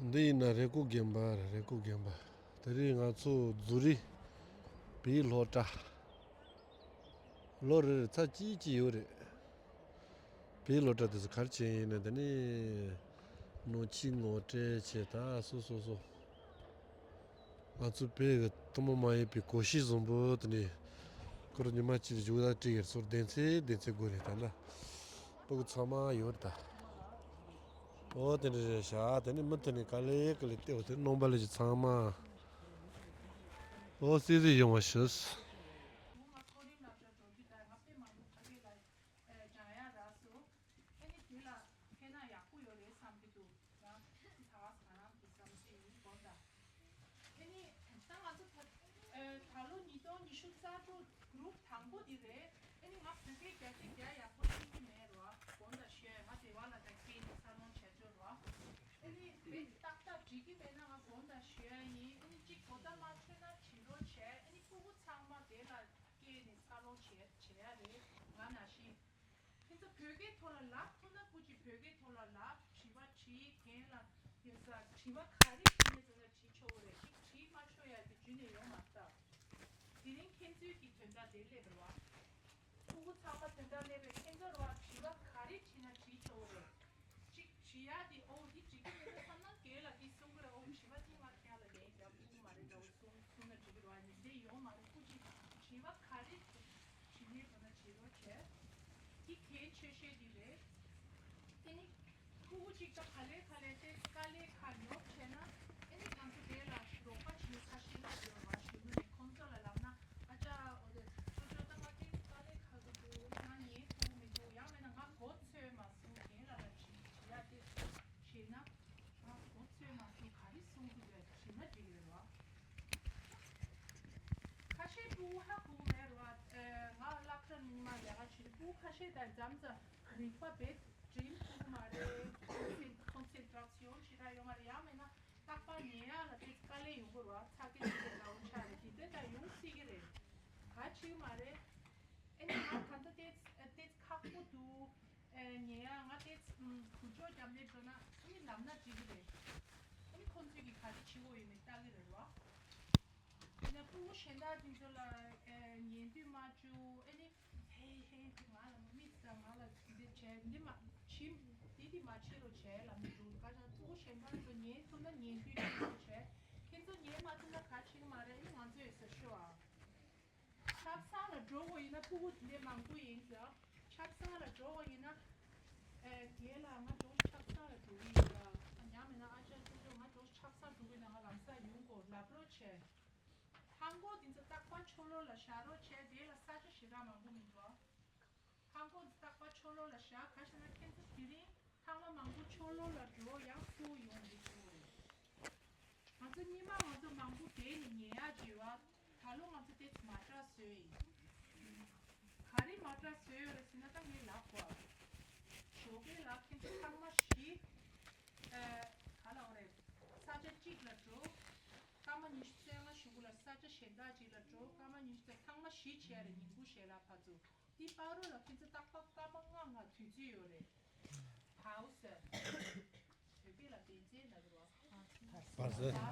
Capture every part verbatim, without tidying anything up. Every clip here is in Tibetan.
འདི་ཡིན་ན་རེ་ཀོ་རྒན་པ་རེ་ཀོ་རྒན་པ། དེ་རིང་ང་ཚོ་ཛུ་རི་བོད་སློབ་གྲྭ། ལོ་རེ་རེ་ཚར་གཅིག་གཅིག་ཡོད་རེད། བོད་སློབ་གྲྭ་དེ་ཚོ་ག་རེ་བྱས་ཡིན་ན། དེ་ནས་ནོར་འཁྲུལ་ངོ་སྤྲོད་བྱས། ད་སོ་སོ་སོ། ང་ཚོ་བོད་ཀྱི་ཐུན་མོང་མ་ཡིན་པའི་གོམས་གཤིས་བཟང་པོ་དེ་ནས་ཁོ་རང་ཉི་མ་གཅིག་ལ་བཞུགས་ད་སྤྲད་ཡོད་ཚོར་སྡེ་ཚན་སྡེ་ཚན་སྒོ་ནས་ད་ལ་སྤུ་གུ་ཚང་མ་ཡོད་ད། ཨོ་དེ་འདྲ་རེད་ཤག་དེ་ནས་མུ་མཐུད་ནས་ག་ལེ་ག་ལེ་བལྟས་འོ་དེ་རྣམ་པ་ལ་ཅི་ཚང་མ་ཨོ་སི་སི་ཡོང་བ་ཞུས། སྦྱང་ཡག་རག་སོང་། ཨ་ནི་དེ་ལ་ཕན་ན་ཡག་པོ་ཡོད་རེད་བསམ་གྱི་འདུག་ཡང་ཚ་བ་ཟ་རང་གི་བསམ་ཚུལ་ཡིན་དགོངས་དག་ཨ་ནི་ད་ང་ཚོ་ད་ད་ལོ་ཉིས་སྟོང་ཉི་ཤུ་རྩ་དྲུག་གུ་རུབ་དང་པོ་འདི་རེད། ཨ་ནི་ང་བོད་སྐད་རྒྱ་སྐད་རྒྱག་ཡག་པོ་ཤེས་ཀྱི་མེད་རོ། དགོངས་དག་ཞུ་ཡ། ང་སྡེ་བ་ལ་ད་སྐད་ནི་འཚར་ལོངས་བྱས་ཆོག་རོ། ཨ་ནི་དཔེ་ཏག་ཏག་འགྲིག་གི་མེད་ན་ང་དགོངས་དག་ཞུ་ཡ་ཡིན། ཨ་ནི་གཅིག་གོ་བརྡ་མ་འཕྲོད་ན་བྲིས་རོགས་བྱས། ཨ་ནི་སྤུ་གུ་ཚང་མ་དེ་ལ་སྐད་ནི་འཚར་ལོངས་བྱས་བྱས་ཡ་རེད། ང་ནང་བཞིན། ཁྱེད་ཚོ་བོད་སྐད་ཐོག་ལ་ལབ་ཐུབ་ན་སྐུ་མཁྱེན། བོད་སྐད་ཐོག་ལ་ལབ། དྲི་བ་དྲིས་མཁན་ལ་ཡོད་ས་དྲི་བ་ག་རེ་དྲིས་ནས་ཟེར་ན་དྲིས་ཆོག་གི་རེད། ཅིག་དྲིས་མ་ཆོག་ཡ་དེ་རྒྱུན་ནས་ཡོང་མ་ཐག་དེ་རིང་ཁྱེད་ཚོའི་གི་དོན་དག་དེ་སླེབས་རེད་བ། ཕྲུ་གུ་ཚང་མ་དོན་དག་སླེབས་རེད། ཁྱེད་ཚོ་རེད་བ། དྲི་བ་ག་རེ་དྲིས་ན་དྲིས་ཆོག་གི་རེད། ཅིག་དྲི་ཡ་དེ་ཨོ་འདི་དྲི་གི་མེད་ན་བསམ་ན་རྒན་ལགས་འདི་གསུང་གི་རེད། ཨོ་དྲི་བ་འདི་ང་ཁྱེད་ལ་ལན་རྒྱག་ཐུབ་ཀྱི་མ་རེད་ད། ཨོ་གསུང་གསུང་ན་འགྲིག་གི་རེད་བ། ཉིན་དེ་ཡོང་མ་རེད། སྐུ་མཁྱེན་དྲི་བ་ག་རེ་དྲི་ནས་འགྲོ་ན་བྱེད་རོགས་བྱས། འདི་གལ་ཆེ་ཤོས་འདི་རེད། དེ་ནི་ཕྲུ་གུ་གཅིག་ད་ག་ལེ་ག་ལེ་དེ་དཀའ་ལས་ཁག་ཉོབ་བྱས་ན་ཨེ་ནི་ང་ཚོ་དེ་ལ་རོགས་པ་བྱེད་ཁ་ཤས་ལ་ཡོད་མ་ཞུ་ནི་ནི་ཁོང་ཚོ་ལ་ལབ་ན་ཨ་ཅག་འོ་དེ་ཁོ་ཚོ་ད་ང་དེ་དཀའ་ལས་ཁག་གི་འདུག་ང་ཉན་ཐུབ་མི་འདུག་ཡང་མིན་ན་ང་གོ་ཚོད་མ་སོང་རྒན་ལགས་ལ་དྲི་དྲི་ཡ་དེ་བྱས་ན་ང་གོ་ཚོད་མ་སོང་ག་རེ་གསུང་གི་འདུག་དྲི་ན་འགྲིག་གི་རེད་བ། ཁ་ཤས་ཕྲུ་གུ་ཧ་གོ་གི་མེད་རེད་བ། ཨེ། ང་སློབ་གྲྭ་ནས་ཉི་མ་ལས་ཀ་བྱེད་དུས་ཕྲུ་གུ་ཁ་ཤས་དང་མཚམས་མཚམས་རིག་པ་རྦད་དྲན་ཐུབ་ཀྱི་མ་རེད། ཀོན་སེན་ཀོན་སེན་ཊྲེ་ཤོན་ཞེ་དྲག་ཡོད་མ་རེད། ཡང་མིན་ན་རྟག་པར་ཉན་ཡག་ལ་དེ་དཀའ་ལས་ཡོང་གི་རེད་བ། ཚ་གི་ཚིག་དེ་འདྲ་བོ་ཆགས་རེད། དེ་འདྲ་ད་ཡོང་སྲིད་ཀྱི་རེད། ག་བྱེད་ཀྱི་མ་རེད། ཨེ་ནི་ང་ད་ལྟ་དེ་དེ་ཁག་པོ་འདུག་ཨེ། ཉན་ཡག་ང་དེ་ཨུམ་གུ་ཅོ་རྒྱབ་ནས་འགྲོ་ན་ཨེ་ནི་ལབ་ན་འགྲིག་གི་རེད། ཨེ་ནི་ཁོང་ཚོས་ཀྱིས་ག་རེ་བྱེད་དགོས་ཡོད་མེད་ལྟ་གི་རེད་བ། ཡིན་ན་ཕྲུ་གུ་གཞན་དག་དེ་ཚོ་ལ་ཨེ་ཉན་དུས་མ་བཅུག་ཨེ་ནི་ཧེ་ཧེ་དེ་ང་ལ་མི་ཚ་ང་ལ་འདི་བྱས་འདི་མ་བྱེད་འདི་འདི་མ་བྱེད་རོགས་བྱས་ལབ་ནས་འདུག་ཁ་སང་ཕྲུ་གུ་གཞན་དག་ཚོ་ཉན་ཐུབ་ན་ཉན་དུས་ཉན་རོགས་བྱས། ཁྱེད་ཚོ་ཉན་མ་ཐུབ་ན་ག་བྱེད་ཀྱི་མ་རེད། ཨེ་ནི་ང་ཚོས་ཟེར་ཤོག་ཨ། ཆབ་གསང་ལ་འགྲོ་དགོས་ཡིན་ན་ཕྲུ་གུ་འདི་མང་པོ་ཡིན་ཟེར། ཆབ་གསང་ལ་འགྲོ་དགོས་ཡིན་ན། ཨེ། རྒན་ལགས་ང་འགྲོ་ཆབ་གསང་ལ་འགྲོ་གི་ཡིན་ལ། ཡང་མིན་ན་ཨ་ཅག་ཅོ་ཅོ་ང་འགྲོ་ཆབ་གསང་འགྲོ་གི་ཡིན་ན་ང་ལམ་སང་ཡོང་དགོས་ལབ་རོགས་བྱས། ལྷམ་གོག་འདི་ཚོ་རྟག་པར་ཕྱི་ལོགས་ལ་བཞག་རོགས་བྱས། དེ་ལ་ས་ཆ་ཞེ་དྲག་མང་པོ་མི་འདུག་ལྷམ་གོག་འདི་རྟག་པར་ཕྱི་ལོགས་ལ་བཞག་ག་ཞེ་ན་ཁྱེད་ཚོ་དེ་རིང་ཐང་མ་མང་པོ་ཕྱི་ལོགས་ལ་འགྲོ་ཡང་སུ་ཡོང་འདི་ཚོ་རེད། ང་ཚོ་སྔོན་མ་ང་ཚོ་མང་པོ་བསྡད་ནས་ཉལ་ཡག་བྱེད་བ། ད་ལོ་ང་ཚོ་དེ་མ་དྲག་བཟོས་ཡིན། ག་རེ་མ་དྲག་བཟོས་ཡོད་རེད་ཟེར་ན་ད་ངས་ལབ་དགོས། ཞོགས་ཀས་ལ་ཁྱེད་ཚོ་ཐང་མ་བཞི། ཨ། ག་ལ་འོ་རེད། ས་ཆ་གཅིག་ལ་འགྲོ། སྐར་མ་ཉི་ཤུ་རྩ་ལྔ་གཞུག་གུ་ལ་ས་ཆ་གཞན་དག་ཅིག་ལ་འགྲོ། སྐར་མ་ཉི་ཤུ་རྩ་ཐང་མ་བཞི་བྱས་རེད་ཉིན་གུང་ཞལ་ལག་བར་དུ། འདི་པར་རོ་ལ་ཁྱེད་ཚོ་རྟག་པར་སྐར་མ་ལྔ་ལྔ་དུས་ཚོད་ཡོད་རེད། ཕའུ་སེ། བོད་སྐད་ལ་བེན་ཙེ་ལབ་རོ། བར་སེ། བར་སེ། བར་སེ་ལ།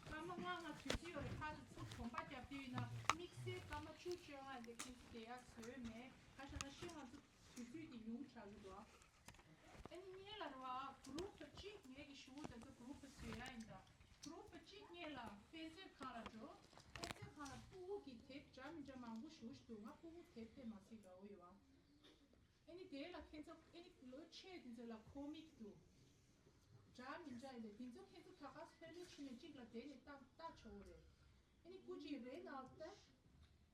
སྐར་མ་ལྔ་ལྔ་དུས་ཚོད་ཡོད་རེད། ཕར་ཚུར་གོམ་པ་རྒྱབ་དུས་ཡིན་ན་དམིགས་བསལ་སྐར་མ་བཅུ་བཅོ་ལྔ་འདི་ཁྱེད་ཚོ་བསྡད་ཡག་བཟོས་མེད། ག་ཞེ་ན་ཤི་ང་ཚོ་དུས་ཚོད་འདི་ཉུང་དྲགས་ཀྱི་འདུག་ཨ་ནི་སྔོན་ལ་རེད་བ། གུ་རུབ་གཅིག་ངེད་ཀྱི་ཞུ་བོ་དེ་ཚོ་གུ་རུབ་བཟོས་ཡ་ཡིན་ད། གུ་རུབ་གཅིག་སྔོན་ལ་དཔེ་མཛོད་ཁང་ལ་འགྲོ། དཔེ་མཛོད་ཁང་ལ་སྤུ་གུ་གི་དེབ་འདྲ་མི་འདྲ་མང་པོ་ཞེ་པོ་ཞིག་འདུག་ང་སྤུ་གུ་དེབ་དེ་མ་གཟིགས་དགའ་བོ་ཡོད་བ། ཨ་ནི་དེ་ལ་ཁྱེད་ཚོ་ཨ་ནི་ལོ་ཆེ་དེ་ཚོ་ལ་ཁོ་མིག་འདུག་འདྲ་མི་འདྲ་ཡིན་ད། དེ་ཚོ་ཁྱེད་ཚོ་ད་ག་ལྷོད་ལྷོད་བྱས་ནས་གཅིག་ལ་བསྡད་ནས་ལྟ་ལྟ་ཆོག་གི་རེད། ཨ་ནི་སྐུ་མཁྱེན་Renate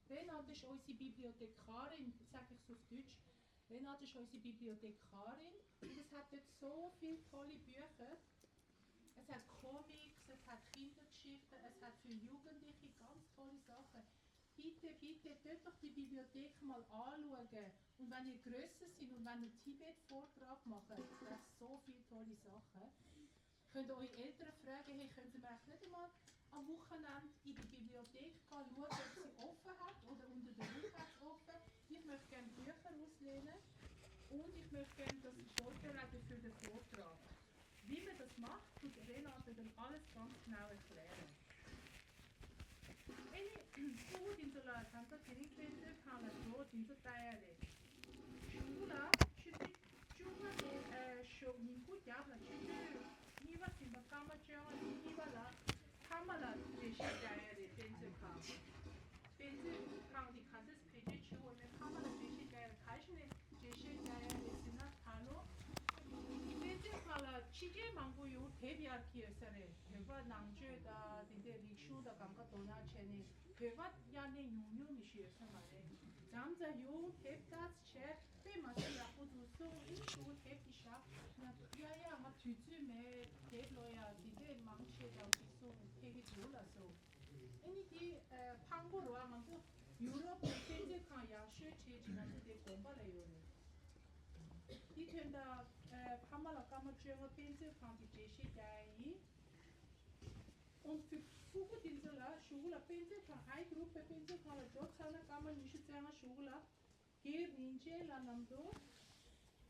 Renate ist unsere Bibliothekarin, sag ich es auf Deutsch. Renate ist unsere Bibliothekarin und es hat dort so viele tolle Bücher. Es hat Comics, es hat Kindergeschichten, es hat für Jugendliche ganz tolle Sachen. Bitte, bitte, tut doch die Bibliothek mal anschauen. Und wenn ihr grösser seid und wenn ihr Tibet-Vortrag macht, da ist so viel tolle Sachen. Könnt ihr eure Eltern fragen, hey, können Sie mich nicht einmal am Wochenende in die Bibliothek gehen, schauen, ob sie offen hat oder unter der Woche hat sie offen. Ich möchte gerne Bücher auslehnen und ich möchte gerne, dass sie Vorbereiten für den Vortrag. Wie Macht tut erinnert den alles ganz genau erklären. ཨེ་ནི། ཕྲུ་གུ་དེ་ཚོ་ལ་ད་ལྟ་དེ་རིང་དཔེ་མཛོད་ཁང་ལ་འགྲོ་དེ་ཚོ་ལྟ་ཡ་རེད། གཞུག་ལ་ཆུ་ཚོད་བཅུ་པ་ནས་ཨ་ཞོགས་ཉིན་གུང་རྒྱབ་ལ་ཆུ་ཚོད་གཉིས་པ་ཟིན་པ་སྐར་མ་བཅོ་ལྔ་ནས་གཉིས་པ་ལ་ཕ་མ་ལ་འགྲེལ་བཤད་རྒྱག་ཡ་རེད་དཔེ་མཛོད་ཁང་། དཔེ་མཛོད་ཁང་དེ་ག་ཚོད་བེད་སྤྱོད་བྱེད་དགོས་མེད་ཕ་མ་ལ་འགྲེལ་བཤད་རྒྱག་ཡ་རེད། ག་ཞིག་ནས་འགྲེལ་བཤད་རྒྱག་ཡ་རེད་ཟེར་ན་ད་ལོ་དཔེ་མཛོད་ཁང་ལ་ཕྱི་རྒྱལ་མང་པོ་ཡོང་དེབ་གཡར་གྱི་ཡོད་ས་རེད། བོད་པ་ནང་ཆོས་དང་དེ་འདྲའི་རིག་གཞུང་དང་གང་ག་དོ་སྣང་བྱས་ནས་བོད་པ་གཡར་ནས་ཉུང་ཉུང་ནས་ཞུ་ཡོད་ས་མ་རེད། མཚམས་མཚམས་ཡོང་དེབ་ལྟ་ཚར་བྱས་དཔེ་མ་སྲིད་ཡག་པོ་འདུག་གསུངས། ཨེ་ནི་ཕྲུ་གུ་དེབ་ཀྱི་ཞག་ཡ་ཡ་ང་དུས་ཚོད་མེད་དེབ་ཀློག་ཡ་དེ་འདྲས་མང་ཆེ་ཙམ་ཞིག་གསུངས་ཕེབས་ཀྱི་འདུག་ལགས་སོ། ཨེ་ནི་དེ་ཕང་པོ་རུ་ང་ཚོ་ཡུ་རོབ་ཀྱི་དཔེ་མཛོད་ཁང་ཡག་ཤོས་བྲིས་ཀྱི་ང་ཚོ་དེ་དགོན་པ་ལ་ཡོད་རེད། དེ་ཐོན་ད་ཕ་མ་ལ་སྐར་མ་བཅོ་ལྔ་དཔེ་མཛོད་ཁང་གི་འགྲེལ་བཤད་རྒྱག་ཡ་ཡིན། ཨོང་ཚུ་ཕྲུ་གུ་དེ་ཚོ་ལ་གཞུག་གུ་ལ་དཔེ་མཛོད་ཁང་ཨའི་གུ་རུབ་པའི་དཔེ་མཛོད་ཁང་ལ་འགྲོ་ཚར་ན་སྐར་མ་ཉི་ཤུ་རྩ་ལྔ་གཞུག་གུ་ལ། རྒན་རིན་ཆེན་ལགས་ནམ་དུ།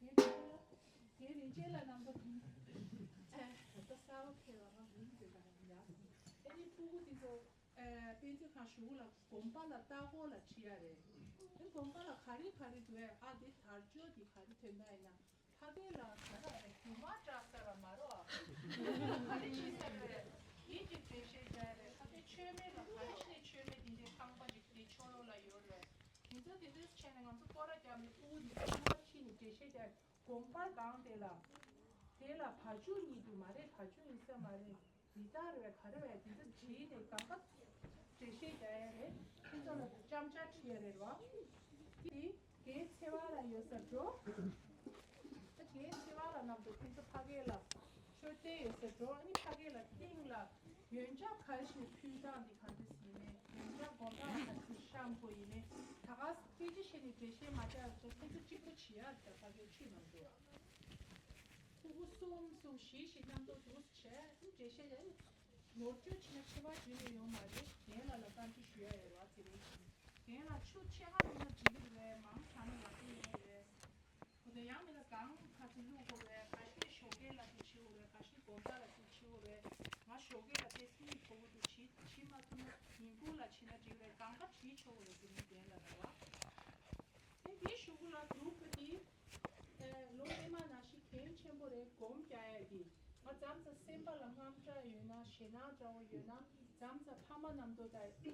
རྒན་རིན་ཆེན་ལགས་རྒན་རིན་ཆེན་ལགས་ནམ་དུ། ད་ལྟ་གསར་པ་ཕེབས་པ་ང་མིང་དེ་དང་ཡ། ཨེ་ནི་ཕྲུ་གུ་དེ་ཚོ་དཔེ་མཛོད་ཁང་གཞུག་ལ་དགོན་པ་ལ་ལྟ་སྐོར་ལ་ཁྲིད་ཡ་རེད། ཨེ་དགོན་པ་ལ་ག་རེ་ག་རེ་འདུག་ཨེ་ཨ་དེ་དར་ལྕོག་དེ་ག་རེ་ཐོན་ད་ཡིན་ན། ཕ་གི་ལ་ད་ལ་རྒྱུ་མ་བཀྲ་ས་ར་མ་རོ་ཨ། ག་རེ་བྱེད་ས་རེད། ཡིད་ཀྱི་འགྲེལ་བཤད་རྒྱག་རེད། ཕ་གི་མཆོད་མེ་ལ་ག་རེ་བྱས་ནས་མཆོད་མེ་དེ་འདྲའི་ཁང་པ་ཞིག་དེ་ཕྱོགས་ལོགས་ལ་ཡོད་རེད། དེ་ཚོ་དེ་འདྲས་བྱས་ནས་ང་ཚོ་སྐོར་ར་བརྒྱབ་ནས་ཕྲུ་གུ་དེ་ཚོ་ཕ་ཁྱི་ནས་འགྲེལ་བཤད་རྒྱག་དགོན་པ་སྒང་དེ་ལ། དེ་ལ་བ་ཕྱུགས་གཉིས་འདུག་མ་རེད། བ་ཕྱུགས་ཡིན་ས་མ་རེད། འདི་ལྟར་བས་ག་རེ་བས་འདི་ཚོ་བྲིས་ནས་གང་ག་འགྲེལ་བཤད་རྒྱག་ཡ་རེད། ཁྱེད་ཚོ་ལ་ཅམ་ཅ་བྲིས་ཡ་རེད་བ། འདི་རྒན་ཚེ་དབང་ལགས་ཡོད་ས་འགྲོ། ད་རྒན་ཚེ་དབང་ལགས་ནམ་དུ་ཁྱེད་ཚོ་ཕ་གི་ལ་མཆོད་རྟེན་ཡོད་ས་འགྲོ། ཨ་ནི་ཕ་གི་ལ་སྟེང་ལ་ཡོན་ཆབ་ག་རེ་བྱས་ནས་ཕུལ་སྟངས་འདི་ག་འདྲ་ཡིན་ནས་ཡོན་ཆབ་སྒོམ་སྟངས་ག་ཚོད་བཤམས་དགོས་ཡིན་ནས་ད་ག་སྐད་ཆ་བཤད་ནས་འགྲེལ་བཤད་མ་རྒྱག་ཚོ་ཁྱེད་ཚོ་གཅིག་པོ་བྱེད་ཡ་རེད། ད་ཕ་གི་ཁྲིད་ནམ་དུ། ཕྲུ་གུ་གསུམ་གསུམ་བཞི་བཞི་མཉམ་དུ་འདུག་བྱས་འགྲེལ་བཤད་ཡང་ནོར་བཅོས་བྱས་ན་ཁྱད་པར་གྲོལ་ནས་ཡོང་མ་རེད། རྒན་ལགས་ལ་བཀའ་འདྲི་ཞུ་ཡ་ཡོད་བ་དེ་རིང་། རྒན་ལགས་ཆུ་ཕྱེད་ཀ་བླུགས་ན་འགྲིག་གི་རེད། མང་དྲགས་ན་ཡག་པོ་ཡོད་རེད། འོ་དེ་ཡང་མིན་ན་གང་ག་ཚོད་བླུགས་དགོས་རེད། ག་ཤེད་ཞོགས་ཀས་ལ་དེ་བྱེད་དགོས་རེད། ག་ཤེད་དགོང་དག་ལ་དེ་བྱེད་དགོས་རེད། ང་ཞོགས་ཀས་ལ་དེ་སུ་ཡིན་ཁོ་བོ་དེ་བྱེད་བྱེད་མ་ཐུབ་ན་ཉིན་གུང་ལ་བྱེད་ན་འགྲིག་རེད། གང་ག་བྱེད་ཆོག་གི་རེད། དེ་རིང་རྒན་ལགས་རེད་བ། ཨེ་འདིའི་གཞུག་གུ་ལ་གུ་རུབ་པ་འདི། ཨེ་ལོ་སྔོན་མ་ནང་བཞིན་གལ་ཆེན་པོ་རེད། སྒོམ་རྒྱག་ཡ་འདི། ང་མཚམས་མཚམས་སེམས་པ་ལ་དངངས་སྐྲག་ཡོད་ན་ཞེད་སྣང་འདྲ་བོ་ཡོད་ན་མཚམས་མཚམས་ཕ་མ་རྣམས་དོ་ད་ལ་ཨེ་ཅིག་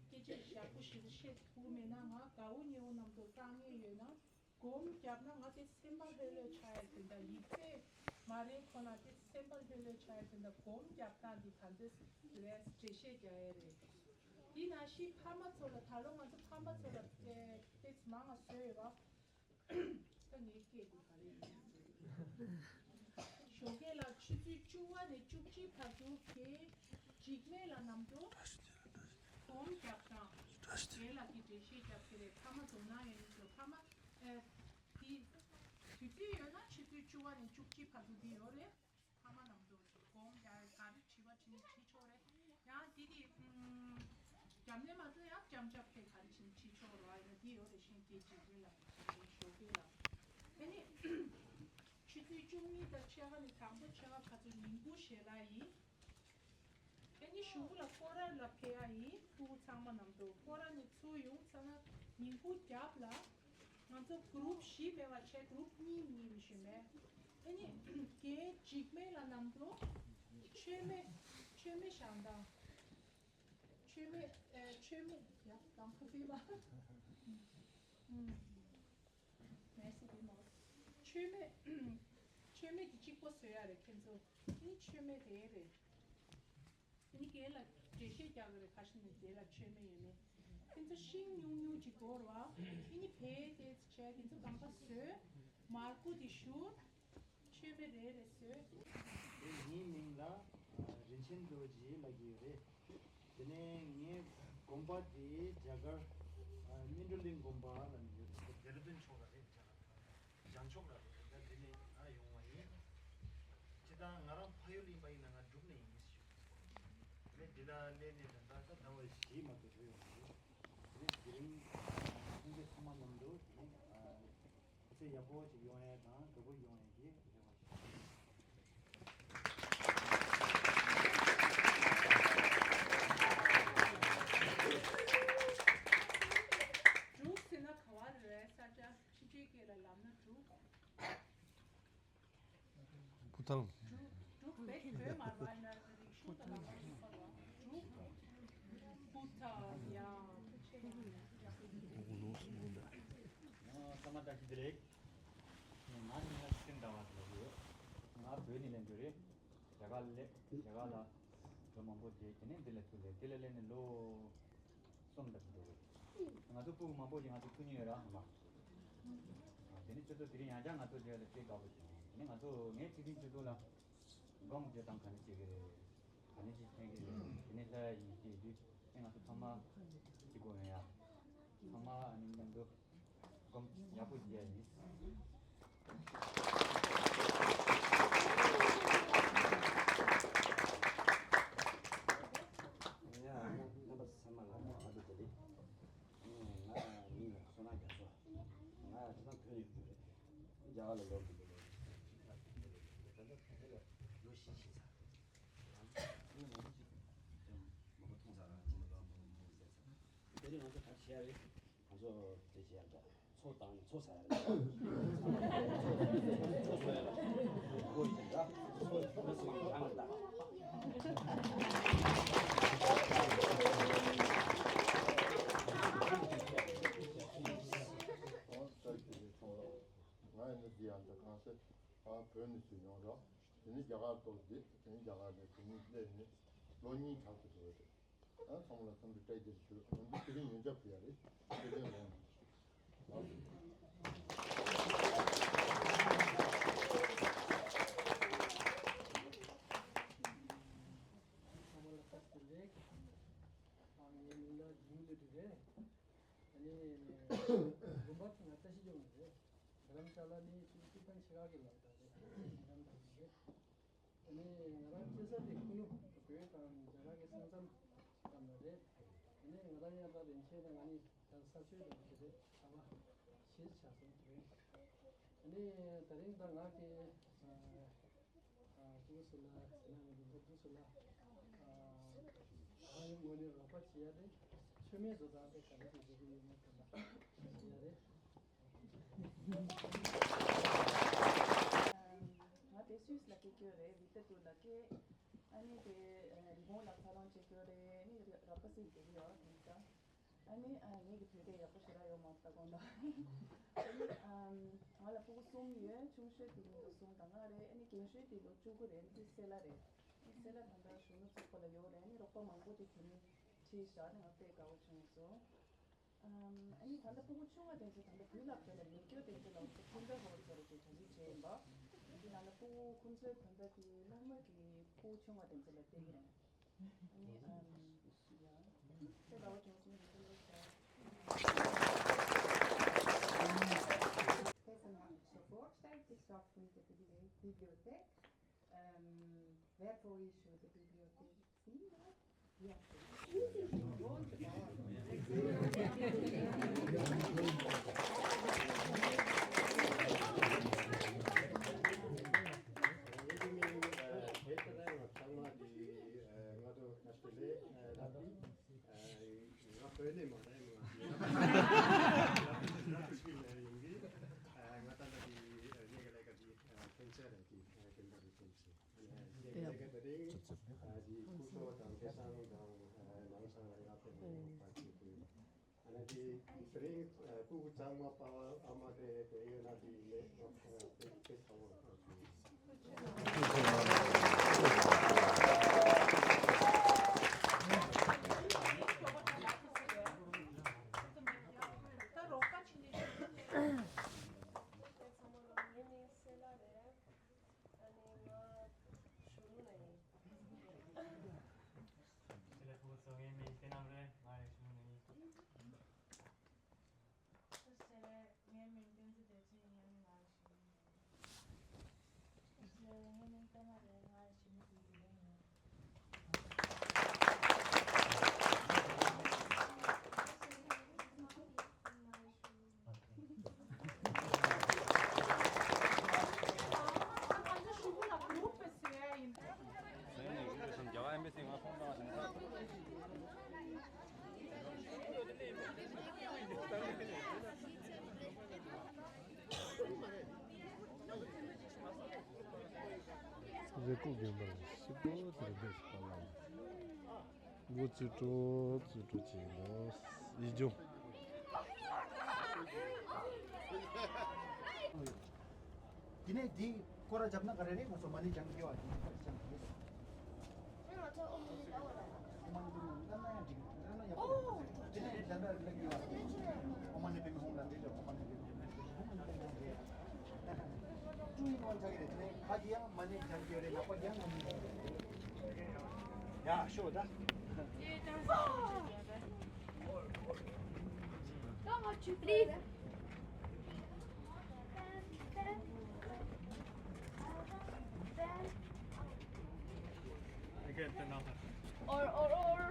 སྐད་ཆ་ཡག་པོ་ཞིག་བཤད་ཐུབ་མེད་ན་ང་དགའ་བོ་ཉེ་བོ་རྣམས་དོ་དཀའ་ངལ་ཡོད་ན་སྒོམ་བརྒྱབ་ན་ང་དེ་སེམས་པ་ལྷོད་ལྷོད་ཆགས་ཡ་དེ་འདྲ་ཡིག་ཚད་མ་རེད་ཁོ་ན་དེ་སེམས་པ་ལྷོད་ལྷོད་ཆགས་ཡ་དེ་འདྲ་སྒོམ་བརྒྱབ་སྟངས་འདི་ག་འདྲས་རེད་འགྲེལ་བཤད་རྒྱག་ཡ་རེད། དེ་ནང་བཞིན་ཕ་མ་ཚོ་ལ་ད་ལོ་ང་ཚོ་ཕ་མ་ཚོ་ལ་ཏེ་ཏེ་ཙི་མང་ང་བཟོས་ཡོད་པ། ད་ངའི་སྐད་དེ་ག་རེ་ཡིན། ཞོགས་ཀས་ལ་ཆུ་ཚོད་བཅུ་པ་ནས་བཅུ་གཅིག་བར་དུ་གའི་འཇིགས་མེད་ལ་ནམ་དུ་སྒོམ་རྒྱབ་དང་རྒན་ལགས་ཀྱིས་འགྲེལ་བཤད་རྒྱབ་ཀྱི་རེད། ཕ་མ་དོ་སྣང་ཡོད་མཁན་ཚོ་ཕ་མ་ཨེ་དེ་དུས་ཚོད་ཡོད་ན་ཆུ་ཚོད་བཅུ་པ་ནས་བཅུ་གཅིག་བར་དུ་འདི་ཡོད་རེད། ཕ་མ་རྣམས་དུ་སྒོམ་རྒྱག་ག་རེ་བྲིས་པ་བྲིས་ནས་བྲིས་ཆོག་རེད། ཡང་འདི་དེ་རྒྱབ་ནས་མ་ཚད་ཡང་ལྕམ་ལྕམ་དེ་ག་རེ་བྱས་ནས་བྲིས་ཆོག་རེད་བ། ཡང་འདི་ཡོད་རེད། ཤིང་སྐད་ཅིག་རེད་ལ་ཞོགས་ཀས་ལ། དེ་ནི་ཆུ་ཚོད་བཅུ་གཉིས་དང་ཕྱེད་ཀ་ནས་དང་པོ་ཕྱེད་ཀ་ཁ་ཚོད་ཉིན་གུང་ཞལ་ལག་ཡིན། དེ་ནི་གཞུག་གུ་ལ་སྐོར་ར་ལ་ཕེབས་ཡ་ཡིན། ཕྲུ་གུ་ཚང་མ་རྣམས་དུ་སྐོར་ར་ནས་ཚུར་ཡོང་ཚར་ན་ཉིན་གུང་རྒྱབ་ལ། ང་ཚོ་གུ་རུབ་བཞི་མེད་པ་བྱས་གུ་རུབ་གཉིས་གཉིས་མི་ཤོད་མེད། ཨ་ནི་རྒན་འཇིགས་མེད་ལ་ནམ་དུ་མཆོད་མེ་མཆོད་མེ་བཞག་དང་། མཆོད་མེ་ཨེ་མཆོད་མེ་ཡ་དང་ཁ་ཕི་བ། མེ་སི་བི་མོ། མཆོད་མེ་མཆོད་མེ་དེ་གཅིག་པོ་བཟོ་ཡ་རེད་ཁྱེད་ཚོ། ཨ་ནི་མཆོད་མེ་དེ་རེད། ཨ་ནི་རྒན་ལ་འགྲེལ་བཤད་རྒྱག་གི་རེད། ཁ་ཤས་ནས་དེ་ལ་མཆོད་མེ་ཡོད་མེད། ཁྱེད་ཚོ་ཤིང་ཉུང་ཉུང་ཅིག་དགོས་རེད་བ། ཨ་ནི་བལ་དེ་བྱས་དེ་ཚོ་གང་ག་བཟོས། མར་ཁུ་དེ་བཞུར། མཆོད་མེ་རེ་རེ་བཟོས། དེ་ངའི་མིང་ལ་རིན་ཆེན་རྡོ་རྗེ་ལབ་ཀྱི་ཡོད་རེད། དེ་ནས་ངའི་དགོན་པ་དེ་རྒྱ་གར་སྨིན་གྲོལ་གླིང་དགོན་པ་ལབ་ནས་ཡོད་རེད། ཌེ་ར་ཌུན་ཕྱོགས་ལ་རེད། རྒྱ་གར། བྱང་ཕྱོགས་ལ་རེད། ད་འདི་ནས་ཨ་ཡོང་བ་ཡིན། སྤྱིར་བཏང་ང་རང་ཕ་ཡུལ་གླིང་པ་ཡིན་ན་ང་འབྲུག་ནས་ཡིན་ཞུ། ངས་འདི་ལ་སླེབས་ནས་ད་ལྟ་ད་ཟླ་བ་བཞི་མ་གཏོགས་འགྲོ་ཡོང་གི་རེད། དེ་ནས་དེ་རིང་ཁོང་ཚོ་ཚང་མ་མཉམ་དུ་དེ་ནས་ཨ་ཚེ་ཡག་པོ་ཞིག་ཡོང་ཡས་དང་དགའ་པོ་ཡོང་ཡས་ཀྱི་རེ་བ་ཞུ། དང་། འབྲུག་བོད་མ་བ་ན་རིག་གཞུང་དང་ལག་ལེན་ཚོགས་པ། འབྲུག་བུ་ཐ་ཡ། ཚང་མ་བཀྲ་ཤིས་བདེ་ལེགས། ང་ནི་ང་སེམས་དང་བ་ལ་ཡོད། ང་བོད་ནས་ལེན་རྒྱུ་རེད། རྒྱ་གར་ལས་རྒྱ་གར་ལ་ལོ་མང་པོ་བསྡད། དེ་ནས་འདི་ལ་ཐུག་ལས། འདི་ལ་སླེབས་ནས་ལོ་གསུམ་ལྟ་བུ་འགྲོ་གི་རེད། ང་ཚོ་སྤུ་གུ་མང་པོ་ཞིག་ང་ཚོ་ཐུག་མྱོང་ཡོད་ར། ཨ་མ། དེ་ནས་ཁྱོད་ཚོ་དེ་རིང་ཡང་བསྐྱར་ང་ཚོ་མཇལ་ལ་དཔེ་དགའ་པོ་བྱུང་། དེ་ནས་ང་ཚོ་ངའི་ཚིག་དོན་ཁྱོད་ཚོ་ལ་སྒོམ་བརྗོད་སྟངས་ག་འདྲ་བྱེད་ཀྱི་རེད། ག་འདྲ་ཅིག་མཁྱེན་གྱི་རེད། དེ་ནས་ལྷ་ཡ་ཡིན་སྐྱེས་དུས་ཨེ་ང་ཚོ་ཚང་མ་གཅིག་པོ་ཡོང་ཡ། ཚང་མ་ཨ་ནི་མཉམ་དུ་སྒོམ་ཡག་པོ་བྱེད་ཡ་ཡིན། ཡ། རྣམ་པ་ཚང་མ་ལ་ང་ཚོ་དེ་ལས་ང་མིང་ལ་བསོད་ནམས་རྒྱ་མཚོ། ང་ཁྱེད་རང་བོད་ནས་ཡོང་རྒྱུ་རེད། རྒྱ་གར་ལ་ལོ་འདི་འདི་ལོ་ད་ལྟ་བོད་ལ་ལོ་བཞི་ཕྱིན་ཚར། ང་མང་པོ་ཅིག་མང་པོ་མཐོང་ཚར། ར་ཅི་མ་གཏོགས་མང་པོ་མཐོང་ཟེར་ཚར། དེ་རིང་ང་ཚོ་ག་རེ་བྱས་རེད། ང་ཚོ་དེ་བྱས་ཡ་འདྲ། ཚོ་དང་ཚོ་ཟ་ཡ་རེད། ཚོ་ཟ་ཡ་ལ་སྒོ་ཡིན་འདྲ། ཚོ་ཚོ་ཟ་ཡ་རང་ལ་ད། ང་ཡིན་ན་འདི་ཡང་འདྲ། གང་ཟེར། ཨ་བོད་ནས་ཚུར་ཡོང་རོགས། དེ་ནས་རྒྱ་གར་ཐོག་བསྡད། དེ་ནས་རྒྱ་གར་ནས་དེ་ནས་སླེབས་ནས་ལོ་གཉིས་ཕྲག་ཙམ་འགྲོ་གི་རེད། ཨ་ཚང་མ་ལ་འཚམས་འདྲི་བཀྲ་ཤིས་བདེ་ལེགས་ཞུ། ང་ཚོ་དེ་རིང་ཡོན་ཆབ་ཕུལ་ཡ་རེད། དེ་རིང་ལོང་། ཨ་ཚང་མ་ལ་བཀྲ་ཤིས་བདེ་ལེགས། ཨ་ངའི་མིང་ལ་འབྱུང་ལེ་འདི་རེད། ཨ་ནི་དགོན་པ་ཚང་མ་བཀྲ་ཤིས་ལྗོངས་ནས་རེད། རྡ་རམ་ས་ལ་ནི་ཅིག་ཏུ་ཕན་ཆེ་ཁག་གི་ལག་བསྟར་རེད། རྡ་རམ་ས་ལ་རེད། ཨ་ནི་ང་རང་སྐྱེས་ས་དེ་ཁུ་ནུ་བོད་དང་རྒྱ་གར་གྱི་ས་མཚམས་ཙམ་ལ་རེད། ཨ་ནི་ང་རང་ཡང་ད་རིན་ཆེན་ནས་ང་ནི་ད་ས་ཆོས་དང་དེ་རེད། ཨ་མ་ཞེས་བྱ་སོང་དེ་རེད། ཨ་ནི་ད་རིང་ད་ང་གི་ཨ་ཨ་ཏུ་སུ་ལ་ཟེར་ན་ང་ནི་ཏུ་སུ་ལ་ཨ་ང་ཡི་ངོས་ནས་རོགས་པ་བྱེད་ཡ་རེད། མཆོད་མེ་བཟོ་སྟངས་དེ་ག་རེ་དེ་བཟོ་གི་ཡོད་མེད་དེ་ལ་བྱེད་ཡ་རེད། ང་དེ་སུད་སི་ལ་སྐྱེས་རྒྱུ་རེད། ཝི་ཏེ་ཏུར་ལ་སྐྱེས། ཨ་ནི་དེ་རི་བོང་ལ་ཚ་ལོང་བྱེད་རྒྱུ་རེད། ཨ་ནི་ར་པ་སི་དེ་གི་ཡོད་དེ་ད། ཨ་ནི་ཨ་ངེད་ཀྱི་བོད་སྐད་ཡག་པོ་ཞེ་དྲག་ཡོད་མ་རེད་ད་དགོངས་དག་ཨ་ནི་ཨམ་ང་ལ་ཕྲུ་གུ་གསུམ་ཡོད། ཆུང་ཤོས་དེ་ཉིས་སྟོང་གསུམ་དང་ལྔ་རེད། ཨ་ནི་རྒན་ཤོས་དེ་ལོ་བཅུ་དགུ་རེད། ཨ་ནི་སེ་ལ་རེད། ཨ་ནི་སེ་ལ་ད་ལྟ་གཞོན་ནུ་ཚོགས་པ་ལ་ཡོད་རེད། ཨ་ནི་རོགས་པ་མང་པོ་དེ་དེ་ནས་ཁྲིད་བཞག་ནས་ང་དཔེ་དགའ་བོ་བྱུང་སོང་། ཨམ་ཨ་ནི་ད་ལྟ་ཕྲུ་གུ་ཆུང་བ་དེ་ཚོ་ད་ལྟ་བོད་ལ་བོད་ལ་མི་སྐྱོ་དེ་ཚོ་ལ་ཚོ་ཁོང་ཚོའི་ཧོར་ཚོ་རེ་ཚོ་གྲ་སྒྲིག་བྱས་ཡིན་པ། དེ་ད་ལྟ་ཕྲུ་གུ་ཁོང་ཚོའི་ད་ལྟ་དེ་སློབ་མ་གི་ཕྲུ་གུ་ཆུང་བ་དེ་ཚོ་ལ་བལྟས་ཀྱི་རེད། ཨ་ནི་ཨམ་ཡ་དེ་ལ་བ་ཅུང་སུ་མི་འདུག་ལ་ས། Deze man zo voorstelt zichzelf in de bibli- bibliotheek. Ehm, waarvoor is de bibliotheek zien? Ja. ཨ་ནི་ང་གཞོན་ནུ་ནས་ཡིན། ཁྱེད་ལ་ཕུགས་སོ་ངའི་མིང་བསྟན་རྣམ་རེད། ང་ཡང་གཞོན་ནུ་ནས་ཡིན། ཁྱེད་ལ་ངའི་མིང་བསྟན་འཛིན་བདེ་ཆེན་ཡིན། ང་ཡང་གཞོན་ནུ་ནས་ཡིན། ཁྱེད་ལ་ངའི་མིང་བསྟན་མ་རེད། ང་ཡང་གཞོན་ནུ་དེ་ཡིན། རེ་སྐུ་རྒན་པ་ཞིག་པོ་དེར་འདས་སུ་བཏང་བ་ལ། མགོ་ཚུལ་ཁྲོ་ཚུལ་ཁྲོ་བྱས་ནས་ཡིད་འཇོམས། དེ་ནས་འདི་སྐོར་ར་བརྒྱབ་ན་ག་རེ་རེད། ང་ཚོ་མ་ཎི་བགྲང་གི་ཡོད་པ་དེ་ནས་སྐོར་བརྒྱབ་ན་རེད། ཨོ་མ་ཎི་བགྲང་ན་ཡང་འགྲིག་འགྲིག་ན་ཡག་པོ་རེད། དེ་ནས་གཞན་དག་ལབ་ཀྱི་ཡོད་པ། ཨོ་མ་ཎི་པདྨེ་ཧཱུྃ་ལབ་འདྲ་རེད། ཨོ་མ་ཎི་པདྨེ་ཧཱུྃ་ལབ་འདྲ་རེད། ཀྲུའུ་ཡིན་ཝན་ཆགས་ཀྱི་རེད། དེ་ནས་ཕ་གི་ཡང་མ་ཎི་བགྲང་གི་ཡོད་རེད། ལག་པ་བརྐྱངས་ཡོད་རེད། ཡ་ཤོག་ད། Please. Or, or, or.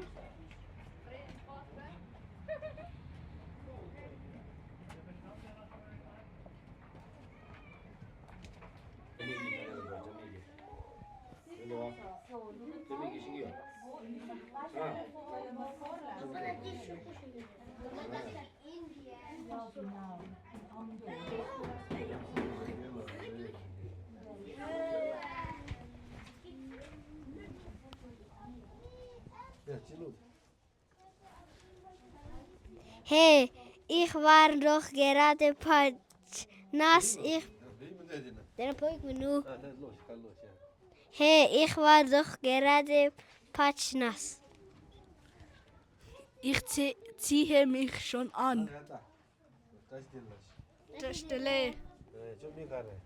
Hey, ich war doch gerade Patschnas. Ich, der Poik Menu. Hey, ich war doch gerade Patschnas. Ich zie-, ziehe mich schon an. བཀྲ་ཤིས་བདེ་ལེགས། ཨེ། ཁྱོད་མིང་ག་རེད།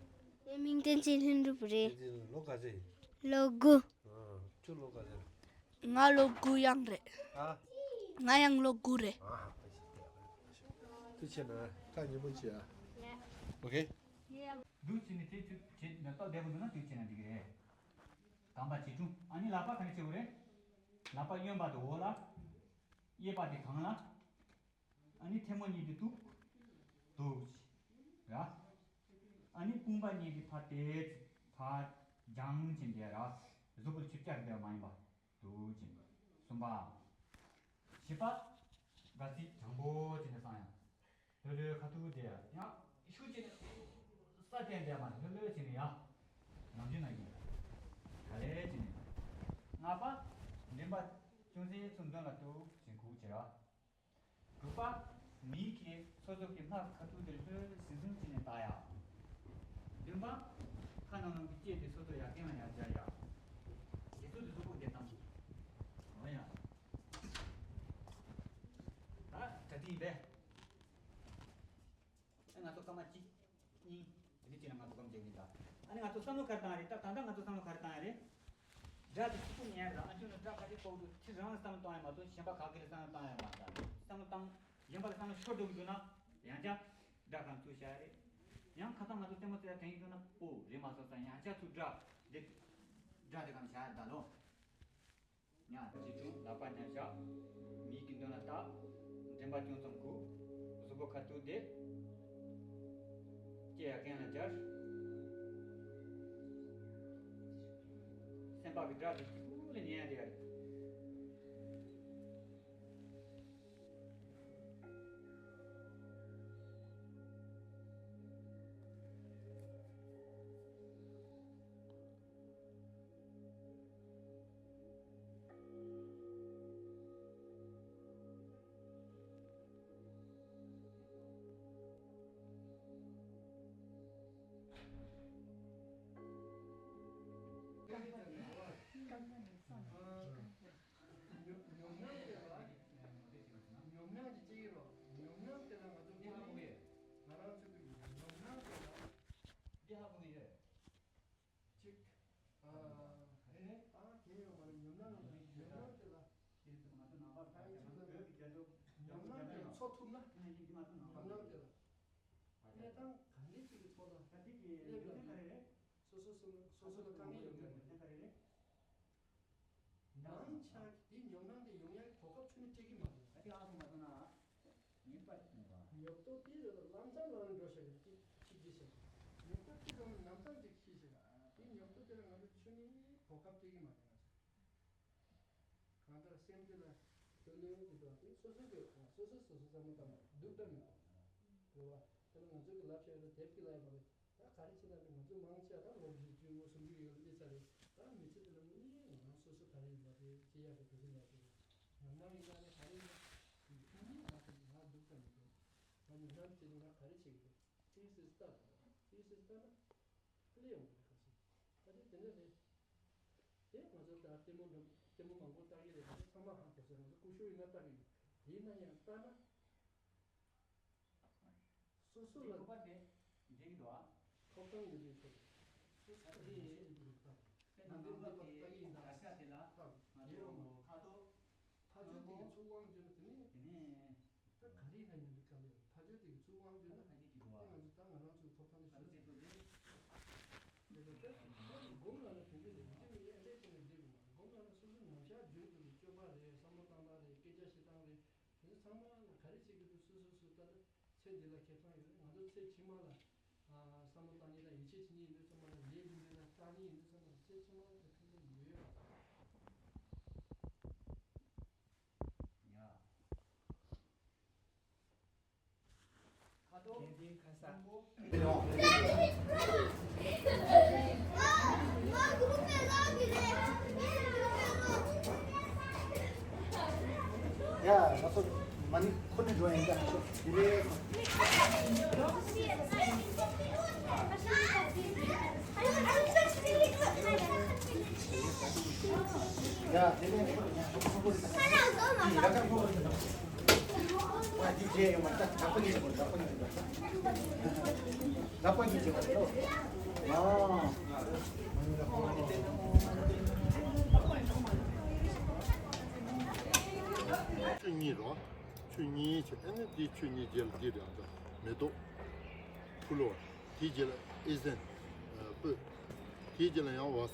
ངའི་མིང་བསྟན་འཛིན་ལྷུན་གྲུབ་རེད། བསྟན་འཛིན་ལོ་ག་ཚོད་ཡིན། ལོ་དགུ། ཨ། ཁྱོད་ལོ་ག་ཚོད་རེད། ང་ལོ་དགུ་ཡང་རེད། ཨ། ང་ཡང་ལོ་དགུ་རེད། ཨ། ཐུགས་རྗེ་ཆེ་ན་ཁ་ཉན་མོ་བྱེད་ཨ། ཨོ་ཁེ། འདུག་བྱས་ནས་དེ་དུས་བྱས་ན་ཏོག་བདེ་པོ་འདུག་ན་དུས་བྱས་ན་འགྲིག་གི་རེད། གོམ་པ་བྱེད་ཆུང་། ཨ་ནི་ལག་པ་ག་འདྲ་བྱེད་དགོས་རེད། ལག་པ་གཡོན་པ་དེ་འོག་ལ། གཡས་པ་དེ་སྒང་ལ། ཨ་ནི་ཐལ་མོ་གཉིས་དེ་ཐུག་འདུག་ར། ཨ་ནི་དཔུང་པ་གཉིས་དེ་ཕར་དེ་ཕར་རྒྱང་ཕྱིན་དེ་ར། གཟུགས་པོ་ལ་ཆུ་བཀྱག་བསྡད་པ་མ་ཡིན་པ་འདུག་ཅིང་། གསུམ་པ། བཞི་པ། དགའ་ཚིག་དྲང་པོ་བྱས་ནས་བསྲང་ཡ། ལྷོད་ལྷོད་ཁ་ཐུག་དེ་ཡང་ཤུགས་ཆེ་ནས་ས་བསྟན་བསྡད་མ་རེད། ལྷོད་ལྷོད་བྱས་ནས་ཡ། ནམ་རྒྱུན་ན་ཡིན། ག་ལེར་བྱས་ནས། ལྔ་པ། མགྲིན་པ་ཅུང་ཟད་ཚུར་མདུན་ལ་གཏུག་ཅིང་གུག་བྱེད་ར། དྲུག་པ། མིག་གིས་སོ་སོ་གི་སྣ་ཁ་ཐུག་དེར་ལྷོད་ཟིང་ཟིང་བྱས་ནས་ལྟ་ཡ། བདུན་པ། ཁ་ནང་ལོགས་ཀྱི་ལྕེ་དེ་སོ་སོ་ཡ་རྐན་ལ་ཡར་སྦྱར་ཡ། དེ་ཚོ་དེ་ཚོ་ཕུགས་བདེ་བཏང་། འོ་ཡ། ད་གྲ་སྒྲིག་ཡིན་པས། ཨ་ང་ཚོ་སྐར་མ་གཅིག་གཉིས་དེ་འདྲ་བྱས་ན་ང་ཚོ་སྒོམ་རྒྱག་གི་ཡིན་ད། ཨ་ནི་ང་ཚོ་བསམ་བློ་ག་རེ་བཏང་ཡ་རེད། ད་ད་ལྟ་ང་ཚོ་བསམ་བློ་ག་རེ་བཏང་ཡ་རེད། སྒྲ་དེ་གཅིག་པུ་ཉན་ར། ཨ་ཁྱོད་ནི་སྒྲ་ག་རེ་གོ་འདུག་ཁྱེད་རང་ལ་བསམ་བློ་གཏོང་ཡ་མ་གཏོགས་གཞན་པ་ག་གེ་ལ་བསམ་བློ་གཏོང་ཡ་མ་རེད། བསམ་བློ་བཏང་། གཞན་པ་ལ་བསམ་བློ་ཤོར་འགྲོ་གི་འདུག་ན་ཡང་བསྐྱར་སྒྲ་གང་ཚུར་བཞག་ཡ་རེད། ཡང་ཁ་སང་ང་ཚོ་ལྟད་མོ་རྩེ་ཡ་དྲན་གྱི་འདུག་ན། ཨོ་རེད་མ་སོང་ས། ཡང་བསྐྱར་ཚུར་སྒྲ་དེ་སྒྲ་དེ་གང་བཞག་ཡ་ད་ལོ། ཡང་བྱེད་ཆུང་། ལག་པ་མཉམ་བཞག་མིག་གི་མདུན་ལ་བལྟ། མགྲིན་པ་ཅུང་ཙམ་གུག་གཟུགས་པོ་ཁ་ཐུག་བསྡད། ལྕེ་ཡ་རྐན་ལ་སྦྱར། སེམས་པ་གི་སྒྲ་དེ་གཅིག་པུ་ལ་ཉན་ཡ་དེ་ག་རེད། ཉོབ་སྣང་དེ་ལ་ཉོབ་སྣང་དེ་ལ་ང་ཚོ་ང་རང་ཚོ་གི་ཉོབ་སྣང་དེ་ལ། འདི་ཧ་གོ་གི་ཡོད། ཅིག་ཨ། ཨེ། ཨ། གལ་ཡོད་མ་རེད། ཉོབ་སྣང་ཉོབ་སྣང་དེ་ལ། ཨ། ང་ཚོ་ནང་པ་ཁ་ཅིག་ལ་བོད་ཀྱི་རྒྱལ་ཤོག་ཉོབ་སྣང་དེ་ལ་འཚོ་ཐུབ་ན། ཨ་ནི་འདི་ང་ཚོ་ནང་པ་ཉོབ་སྣང་དེ་ལ། གནས་སྟངས་ག་འདྲ་ཅིག་གི་ཐོག་ལ་ད་འདི་གི་སླེབས་ལ་ཡོན་ཏན་ག་རེ་རེད། སོ་སོ་སོ་སོ་ལ་དཀའ་ངལ་ཡོང་གི་ཡོད་མེད་ག་རེ་རེད། མང་ཆེ་བ་གིས་དེ་ཉོབ་སྣང་དེ་ཡོང་ཡག་གོ་སྐབས་ཁྱོན་ནས་སྤྲད་ཀྱི་མ་རེད། ད་དེ་ཨ་ཁུ་མ་སོང་ན་ཉེས་པ་ཞིག་ཡིན་པ། ཉོབ་ཏོ་དེ་རེད་ལ་ལམ་སང་ལམ་འགྲོ་ཤག་གི་ཅིག་ཅིག་ཅིག་ཤག་ཉོབ་ཏོ་དེ་ཚོ་ལམ་སང་ཅིག་ཤི་ཤག་དེ་ཉོབ་ཏོ་དེ་ལ་ང་ཚོ་ཁྱོན་ནས་གོ་སྐབས་སྤྲད་ཀྱི་མ་རེད། ང་ཚོ་གང་ལྟར་སེམས་དེ་ལ་ལྷོད་ལྷོད་དེ་འདུག་དེ་སོ་སོ་གི་སོ་སོ་སོ་སོ་བསམ་བློ་བཏང་ན་སྡུག་ད་མི་དགོས་རེད་བ། དེ་ལ་ང་ཚོ་གི་ལབ་བཤད་ལ་དེབ་ཀྱི་ལ་ཡ་མ་རེད། ད་ག་རེ་བྱེད་ད་རེད། ང་ཚོ་མང་ཆེ་བ་ད་ལོ་བཞི་བཅུ་སུམ་ཅུ་ཡོད་ལ་སླེབས་ཚར་རེད། ད་མི་ཚེ་འདི་ལ་དངོས་གནས་ང་རང་སོ་སོ་ག་རེ་ཡིན་པ་རེད། ཅི་ཡག་གི་བུ་ཚེ་ལ་དེ་ང་ནམ་ཡིན་ན་ནི་ག་རེ་ཡིན་ན་དེ་དངོས་གནས་ང་དེ་ང་སྡུག་ཙམ་མི་འདུག་ང་ཉོ་ནམ་དེ་ནི་ང་ག་རེ་བྱེད་ཀྱི་འདུག་ཨི་སི་ལྟ་དང་ཨི་སི་ལྟ་ན་ལས་ཡོང་གི་རེད། ག་ཚོད་ད་དེ་དེ་འདྲ་རེད། དེ་ང་ཚོ་ད་ལྟད་མོ་འགྲོ་ལྟད་མོ་མང་པོ་ལྟ་གི་རེད། ང་ཚོ་ཚང་མ་ཧ་གོ་ས། ང་ཚོ་སྐུ་ཞབས་ཡིན་ན་ལྟ་གི་ཡོད། ཡིན་ན་ཡང་ལྟ་ན། སོ་སོ་ལ་འདི་ཁོ་པ་དེ་འགྲིག་གི་འདུག་ཨ། ཐོབ་ཐང་ཡོད་པའི་ཚོ། སོ་ས་དེ་དེ་ནང་དོན་ལ་ལྟ་གི་ཡིན་ད། ད་ཆ་དེ་ལ་ང་ཚོ་ཁ་ཐོག་ཕ་ཆོས་དེ་ཚུར་དབང་བསྒྱུར་ན་དེ་ནས། དེ་ནས་ད་ག་རེ་ཡིན་ན་ཡིན་པའི་སྐབས་ལ་ཕ་ཆོས་དེ་ཚུར་དབང་བསྒྱུར་ན་ད་ཕ་ཆོས་དེ་ཚོ་ད་ང་རང་ཚོའི་ཐོབ་ཐང་ནས་ཞུ་ཚུལ་དེ་ད་ད་སྒོམ་ལ་ན་དེ་འདྲ་རེད། དེ་འདྲ་མི་ཡ་འདྲ་བྱས་ནས་འགྲིག་གི་མ་རེད། སྒོམ་ལ་ན་སོ་སོ་ནམ་ཞག་རྒྱུན་དུ་གི་སྤྱོད་པ་རེད། བསམ་བློ་བཏང་སྟངས་རེད། སྐད་ཆ་བཤད་སྟངས་རེད། དེ་ཚོ་ཚང་མ་ལ་ག་རེ་བྱེད་ཀྱི་འདུག་སོ་སོ་སོ་ལྟ་ན་ཚེ་འདི་ལ་ཁེ་བཟང་ཡོད་རེད། ང་ཚོ་ཚེ་ཕྱི་མ་ལ་ཨ་བསམ་བློ་བཏང་མཁན་དང་ཡིད་ཆེས་བྱེད་མཁན་ཡིན་དུས་ཚང་མ་ལ་ལས་ཀྱི་མི་ལ་ལྟ་མཁན་ཡིན་དུས་ཚང་མ་ལ་ཚེ་ཕྱི་མ་ལ་ཕན་ཐོགས་ཡོད་རེད། ཡ། ཁ་དོག་ཡ། ང་ཚོ་མ་ཎི་ཁོ་ནས་འགྲོ་ཡིན་ད། དེ་རེད། ཡ། དེ་ནས་ཁོ་ནས་ཁོ་ནས་ཡ། ད་ཁོ་ནས། ཆུ་གཉིས་རོ། ཆུ་གཉིས་བྱས། ཨ་ནི་འདི་ཆུ་གཉིས་རྗེས་ལ་འདི་རེད། ཨ་ད་མེ་ཏོག་ཕུལ་བ། དེའི་རྗེས་ལ་ཨེ་ཟན་སྤོས། དེའི་རྗེས་ལ་ཡང་བ་ས་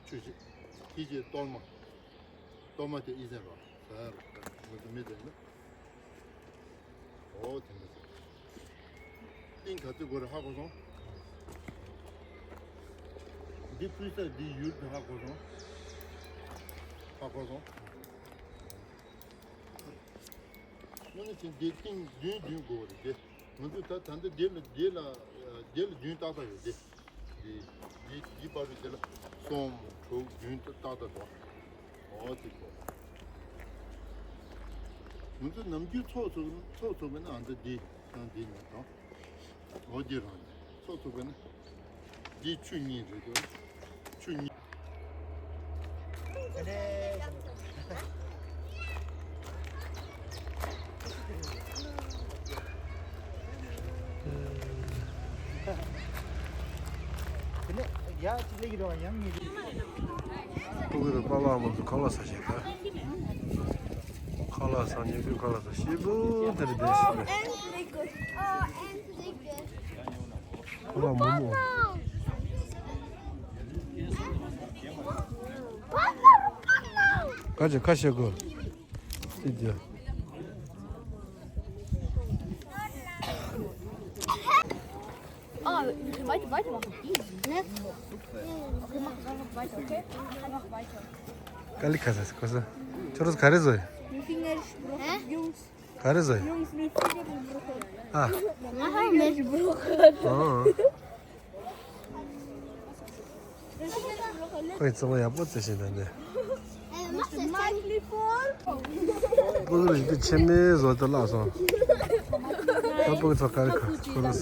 ཆུ་བཞི། དེའི་རྗེས་གཏོར་མ། གཏོར་མ་དེ་ཨི་ཟན་རོ། ཟ་ཡ་རོ། ང་ཚོ་མི་དེ་ནི། ཨོ་དེ་འདྲ་ཟེར། ཏིང་ག་ཚོད་དགོས་རེད་ཧ་གོ་སོང་། འདི་ཕུལ་ས་འདི་ཡུལ་དེ་ཧ་གོ་སོང་། ཧ་གོ་སོང་། དངོས་གནས་བྱས་འདི་ཏིང་བདུན་བདུན་དགོས་རེད་དེ། ང་ཚོས་ད་ད་ལྟ་འདི་ལ་འདི་ལ་འདི་ལ་བདུན་ཏག་ཏག་ཡོད་དེ། འདི་འདི་འདི་བར་དུ་དེ་ལ་གསུམ་དྲུག་བདུན་ཏག་ཏག་འདུག་ཨོ་དེ་གོ། ང་ཚོ་ནམ་རྒྱུན་ཚོགས་ཚོགས་ཚོགས་ཚོགས་པ་ན་ཨ་འདི་འདི་ཡང་འདི་ནས་དང་། ཨོ་འདི་རང་ཚོགས་ཚོགས་པ་ན་འདི་ཆུ་གཉིས་རེད་དོ། ཆུ་གཉིས། ཕྲུ་གུ་དང་པཱ་ལགས་མང་ཚོ་ཁ་ལག་ཟ་བཞིན་པ། ཁ་ལག་ཟ། ཉིན་གུང་ཁ་ལག་ཟ། ཤེས་པོ་དེར་བསྡད་ཤིག་ཁ་ལག་མོག་མོག་ཁ་ཆེ་ཁ་ཤས་དགོས། ཅི་བྱ། Oh, you can bite, bite, bite. Next. Okay, mach, mach, mach, bite, okay? Mach, mach, bite. Kali kasa, kasa. Churros kare zoi. Mein Finger ist gebrochen, Jungs. Kare zoi. Jungs, mein Finger ist gebrochen. Ah. Mein Finger ist gebrochen. Ah. ཁོས་གཙང་མ་ཡག་པོ་བྱས་ཤིང་ད་ནི། སྤུ་གུ་རིགས་དེ་ཆེན་མོའི་བཟོ་དེ་བརླག་སོང་། ད་སྤུ་གུ་ཚོ་དཀའ་ལས་ཁག་ཁོ་རང་།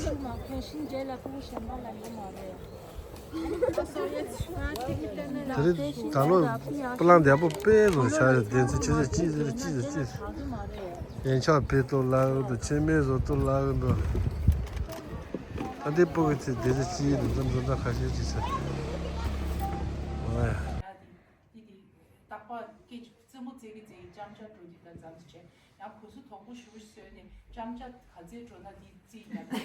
དེ་རིང་ད་ལོ་སྤུ་ལངས་བདེ་པོ་དཔེ་བཟོ་བྱ་ཡོད། དེ་ཚོ་ཆུ་ཚོད་གཅིག་ཟེར་གཅིག་ཟེར་གཅིག་ཟེར། ཡན་ཆད་ཕེབས་ཏོ་ལ་འདུག་ཆེན་མོའི་བཟོ་ཏོ་ལ་འདུག་ད་ལྟའི་སྤུ་གུ་ཚོས་སྡེར་ཆ་གཅིག་ལ་འཛོམས་འཛོམས་ད་ཁ་ཤས་ཅིག་ཟེར། ཨོ་ཡ། ཡ་དེ་དེ་དེ་རྟག་པར་སྐད་ཅིག་རྩེད་མོ་རྩེ་གི་རྩེ་གི་ཅམ་ཅ་འགྲོ་དུས་ད་འཛམ་ཅི་བྱས། ཡང་གོས་སུ་དོག་པོ་ཞུ་བཟོས་ནས་ཅམ་ཅ་ག་ཚད་འགྲོ་ན་དེ་རྩེ་ཡ་དེ་ད་བྱེད་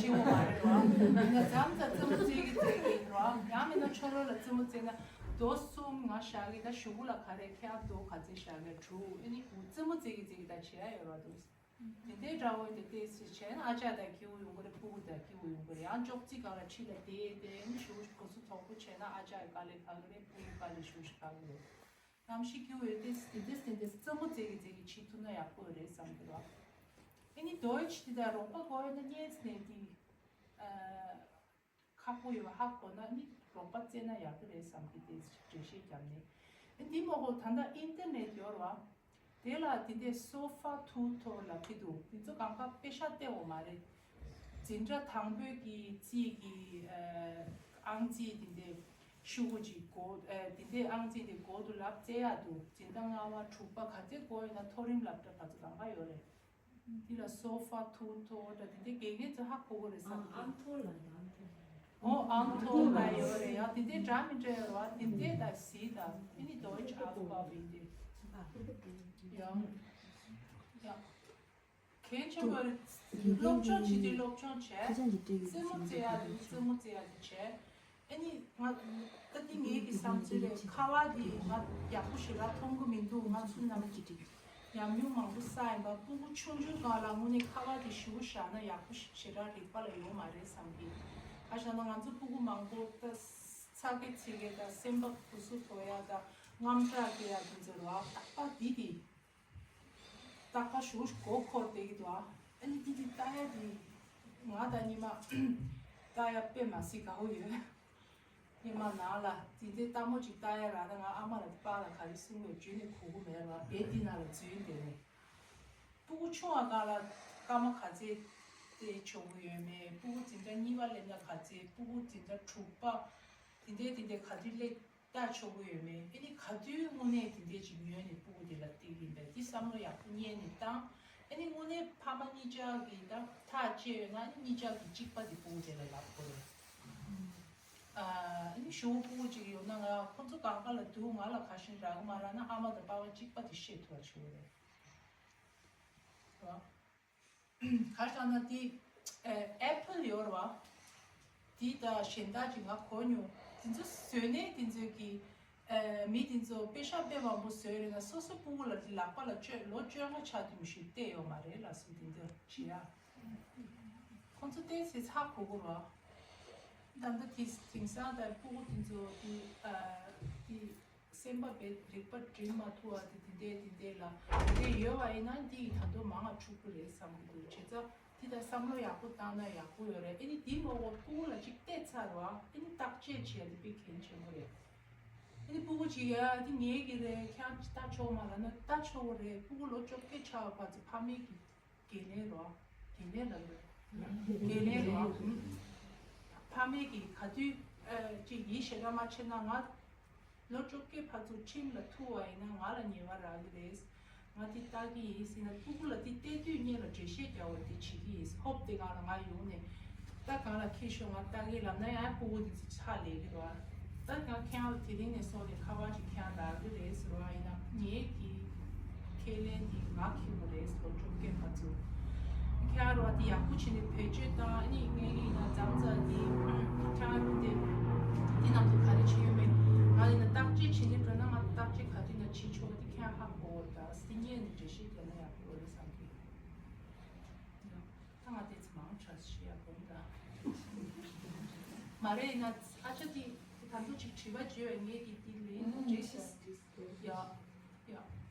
འོ་མ་རེད་རོ། ཡིན་ན་འཛམ་ད་རྩེད་མོ་རྩེ་གི་རྩེ་གི་རོ། ཡང་མིན་ན་ཆོ་ལོ་ལ་རྩེད་མོ་རྩེ་ན་རྡོ་གསུམ་ང་བཞག་གི་ད་གཞུག་གུ་ལ་ག་རེ་ཁྱེད་རྡོ་ག་ཚད་བཞག་གི་དྲུག་ཨེ་ནི་རྩེད་མོ་རྩེ་གི་རྩེ་གི་ད་བྱེད་ཡ་ཡོད་རོ་འདུག་དེ་འདྲའི་འདྲ་བོ་དེ་ཏོག་ཙམ་བྱས་ན་ཨ་ཅག་དང་སྐྱིད་པོ་ཡོང་གི་རེད། ཕྲུ་གུ་དང་སྐྱིད་པོ་ཡོང་གི་རེད། ཡང་ཅོག་ཙེ་སྒང་ལ་ཁྲིད་ལ་བསྡད་བསྡད་ནས་ཞུ་གོ་སུ་དོག་པོ་བྱས་ན་ཨ་ཅག་གི་དཀའ་ལས་ཁག་གི་རེད། ཕྲུ་གུ་དཀའ་ལས་ཞུ་ཞིག་ཁག་གི་རེད། གནམ་གཤིས་སྐྱིད་པོ་ཡོད་དེ་དེ་འདྲས་དེ་འདྲས་རྩེད་མོ་རྩེ་གི་རྩེ་གི་བྱེད་ཐུབ་ན་ཡག་པོ་རེད་བསམ་གི་རེད། ཨེ་ནི་Deutsch དེ་དང་རོགས་པ་དགོས་ཡོད་ན་གཉིས་ནས་དེ་ཨ། ཁག་པོ་ཡོད་པ་ཧ་གོ་ན་ནི་རོགས་པ་བཙལ་ན་ཡག་གི་རེད་བསམ་གི་དེ་འགྲེལ་བཤད་བརྒྱབ་ནས། ཨ་འདི་མ་གོ་ད་ལྟ་ཨིན་ཊར་ནེཊ་ཡོད་རེད་བ། དེ་ལ་དེ་འདྲའི་སོ་ཧྥ་ཐུའུ་ཐོ་ལབ་ཀྱི་འདུག་དེ་ཚོ་གང་ག་པེ་ཤ་སྟེར་འོ་མ་རེད། འཛིན་གྲྭ་དང་པོའི་གི་རྩིས་ཀྱི་ཨ་ཨང་རྩིས་དེ་འདྲའི་ཤོག་གུ་ཅིག་གོ་ཨ་དེ་འདྲའི་ཨང་རྩིས་དེ་གོ་འདུག་ལབ་བཙལ་ཡག་འདུག་འཛིན་གྲྭ་ལྔ་པ་དྲུག་པ་ག་ཚོད་གོ་ཡོད་ན་མཐོ་རིམ་སློབ་གྲྭ་ག་ཚོད་གང་ག་ཡོད་རེད། འདི་ལ་སོ་ཧྥ་ཐུའུ་ཐོ་འདྲ་དེ་འདྲའི་དགེ་རྒན་ཚོ་ཧ་གོ་གོ་རེད་བསམ་གི། ཨང་ཐོ་ལ་ཡང་ཐོ། ཨོ་ཨང་ཐོ་ལ་ཡོད་རེད་ཡ། དེ་འདྲའི་འདྲ་མི་འདྲ་ཡོད་རེད་བ། དེ་འདྲའི་ད་སི་ད་ཨ་ནི་Deutsch Aufbau་བི་འདི་ཡང་ཡང་གལ་ཆེན་པོ་རེད། སློབ་སྦྱོང་བྱེད་དུས་སློབ་སྦྱོང་བྱས། རྩེད་མོ་རྩེ་ཡག་དུས་རྩེད་མོ་རྩེ་ཡག་དུས་བྱས། ཨ་ནི་ང་ད་ལྟ་ངའི་གི་བསམ་ཚུལ་རེད། ཁ་པར་འདི་ང་ཡག་པོ་ཞེ་དྲག་མཐོང་གི་མི་འདུག་ང་ཚོ་ནམ་ཉམས་མྱོང་མང་པོ་བསགས་ཡིན་པ། སྤུ་གུ་ཆུང་ཆུང་སྒང་ལ་དངོས་གནས་ཁ་པར་འདི་ཞེ་པོ་བཞག་ན་ཡག་པོ་ཞེ་དྲག་རིག་པ་ལ་ཡོང་མ་རེད་བསམ་གི། ཨ་བཞག་ན་ང་ཚོ་སྤུ་གུ་མང་པོ་ད་ཚ་གི་ཚིག་གི་ད་སེམས་པ་གུ་སུ་དོ་ཡ་ད་དངངས་སྐྲག་སྐྱེ་ཡ་དེ་ཚོ་རེད་བ། རྟག་པར་འདི་དེ། རྟག་པར་ཞེ་པོ་མགོ་འཁོར་བསྡད་ཀྱི་འདུག་ཨ་ནི་འདི་འདི་ལྟ་ཡ་འདི་ང་ད་ཉི་མ་ལྟ་ཡ་དཔེ་མ་སྲིད་དགའ་པོ་ཡོད། ཉི་མ་ནང་ལ་འདི་འདི་ལྟད་མོ་ཅིག་ལྟ་ཡ་རག་ན་ང་ཨ་མ་ལ་པཱ་ལ་ག་རེ་གསུང་དགོས་བརྗོད་ནས་གོ་གི་མེད་ར། བེད་འདི་ནང་ལ་འཛུལ་བསྡད་ནས། སྤུ་གུ་ཆུང་བ་སྒང་ལ་སྐར་མ་ག་ཚད་བལྟས་ཆོག་གི་ཡོད་མེད། སྤུ་གུ་འཛིན་གྲྭ་གཉིས་པ་སླེབས་ན་ག་ཚད། སྤུ་གུ་འཛིན་གྲྭ་དྲུག་པ་དེ་འདྲའི་དེ་འདྲའི་ག་དུས་སླེབས་ལྟ་ཆོག་གི་ཡོད་མེད། ཨ་ནི་ག་དུས་དངོས་གནས་དེ་འདྲས་ཅིག་ཉོས་ནས་སྤུ་གུ་དེ་ལ་སྟེར་གི་ཡིན་པས། དེ་བསམ་བློ་ཡག་པོ་རྙེད་ནས་བཏང་། ཨ་ནི་དངོས་གནས་ཕ་མ་གཉིས་ཆ་གི་ད་ཐག་བཅད་ཡོད་ན་ཨ་ནི་གཉིས་ཆ་གི་གཅིག་པ་དེ་སྤུ་གུ་དེ་ལ་ལབ་དགོས་རེད། ཨ་ནི་ཞུ་བོ་སྤུ་གུ་ཅིག་ཡོད་ན་ང་ཁོ་ཚོ་གང་ག་ལ་འདུག་ང་ལ་ག་ཤེད་རག་གི་མ་རག་ན་ཨ་མ་དང་པ་ཕ་གཅིག་པ་དེ་ཤེས་ཐུབ་པ་བྱེད་དགོས་རེད། ག་རེ་ཟེར་ན་དེ་ཨེ་པལ་ཡོད་རེད་བ། དེ་ད་གཞན་དག་ཅིག་ང་གོ་མྱོང་། དེ་ཚོ་བཟོས་ནས་དེ་ཚོའི་གི་ཨེ་མི་དེ་ཚོ་པེ་ཤག་དཔེ་མང་པོ་བཟོས་རེད་ན་སོ་སོ་སྤུ་གུ་ལ་དེ་ལག་པ་ལ་བཅོལ་ལོ་བཅོ་ལྔ་ཆགས་དུས་མི་ཤེས་བལྟས་ཡོད་མ་རེད་ལ་སུ་དེ་འདྲ་བྱེད་ཡ། ཁོང་ཚོ་བལྟས་ཚེ་ཚ་གོ་གོ་རེད་བ། ད་ལྟ་དེ་དེང་སང་ད་སྤུ་གུ་དེ་ཚོ་དེ་ཨ་དེ། སེམས་པ་བེད་རིག་པ་སྒྲིམ་མ་ཐུབ་པ་དེ་དེ་འདྲས་དེ་འདྲས་ལ་དེ་འདྲས་ཡོད་པ་ཡིན་ན་འདི་ཡི་ད་དུང་མང་བ་འཁྲུག་གི་རེད་བསམ་གི་འདུག་བྱས་ཙང་འདི་ད་བསམ་བློ་ཡག་པོ་བཏང་ན་ཡག་པོ་ཡོད་རེད། ཨེ་ནི་འདི་མ་འོ་སྤུ་གུ་ལ་ཅིག་བལྟས་ཚར་བ་ཨེ་ནི་བརྟག་དཔྱད་བྱས་ཏེ་དཔེ་གལ་ཆེན་པོ་རེད། ཨེ་ནི་སྤུ་གུ་ཅིག་ཡ་འདི་ངའི་གི་རེད་ཁྱེད་ལྟ་ཆོག་མ་ལབ་ན་ལྟ་ཆོག་གི་རེད། སྤུ་གུ་ལོ་བཅོ་བརྒྱད་ཆགས་པ་ཚོ་ཕ་མའི་གི་འགན་ལེན་རོགས། འགན་ལེན་ལ་ཡོད། འགན་ལེན་རོགས། ཕ་མས་ཀྱིས་ག་དུས་ཨ་ཅིག་ཡིད་ཞེ་དྲག་མ་ཆེས་ན་ང་ལོ་བཅོ་བརྒྱད་ཕར་ཚུར་ཁྲིམས་ལ་ཐུག་པ་ཡིན་ན་ང་ལ་ཉེས་པ་རག་གི་རེད། ང་དེ་ལྟ་གི་ཡིན་ཟེར་ན་སྤུ་གུ་ལ་དེ་བལྟས་དུས་སྔོན་ལ་འགྲེལ་བཤད་རྒྱག་པ་དེ་བྱེད་ཀྱི་ཡིན། ཧོབ་དེ་སྒང་ལ་ང་ཡོང་ནས་ད་གང་ལ་ཁྱེར་ཤོག་ང་ལྟ་གི་ལབ་ན་ཡང་སྤུ་གུ་དེ་ཚོ་ཆགས་ལས་གི་རོགས། ད་ང་ཁྱེད་རང་ལ་དེ་རིང་ནས་བཟུང་ནས་ཁ་པར་ཅིག་ཁྱེད་རང་རག་གི་རེད་ཟེར་བ་ཡིན་ན་ངའི་གི་ཁས་ལེན་དེ་ང་འཁྱེར་དགོས་རེད། ལོ་བཅོ་བརྒྱད་ཕར་ཚུར་ཁྱེད་རང་རོགས་དེ་ཡག་པོ་བྱས་ནས་བེད་སྤྱོད་བཏང་། ཨ་ནི་ངའི་གི་ཡིན་ན་མཚམས་མཚམས་དེ་ཁྱེད་རང་དེ་དེ་ནང་དུ་ག་རེ་བྱས་ཡོད་མེད་ང་ཡིན་ན་བརྟག་དཔྱད་བྱས་ནས་འགྲོ་ན་ང་བརྟག་དཔྱད་ག་དུས་ན་བྱེད་ཆོག་དེ་ཁྱེད་རང་ཧ་གོ་བ་ད་དེ་ཉན་ནས་འགྲེལ་བཤད་རྒྱག་ན་ཡག་པོ་རེད་བསམ་གི། ད་ང་དེ་ཚོ་མང་ཆ་ཞིག་ཡག་པོ་འདྲ། མ་རེད་ཡིན་ན་ཨ་ཅག་དེ་ད་དུང་ཅིག་དྲི་བ་བརྗོད་པའི་ངས་ཀྱི་དེ་ལན་འདྲེས་ཤག་ཡ་ཡ།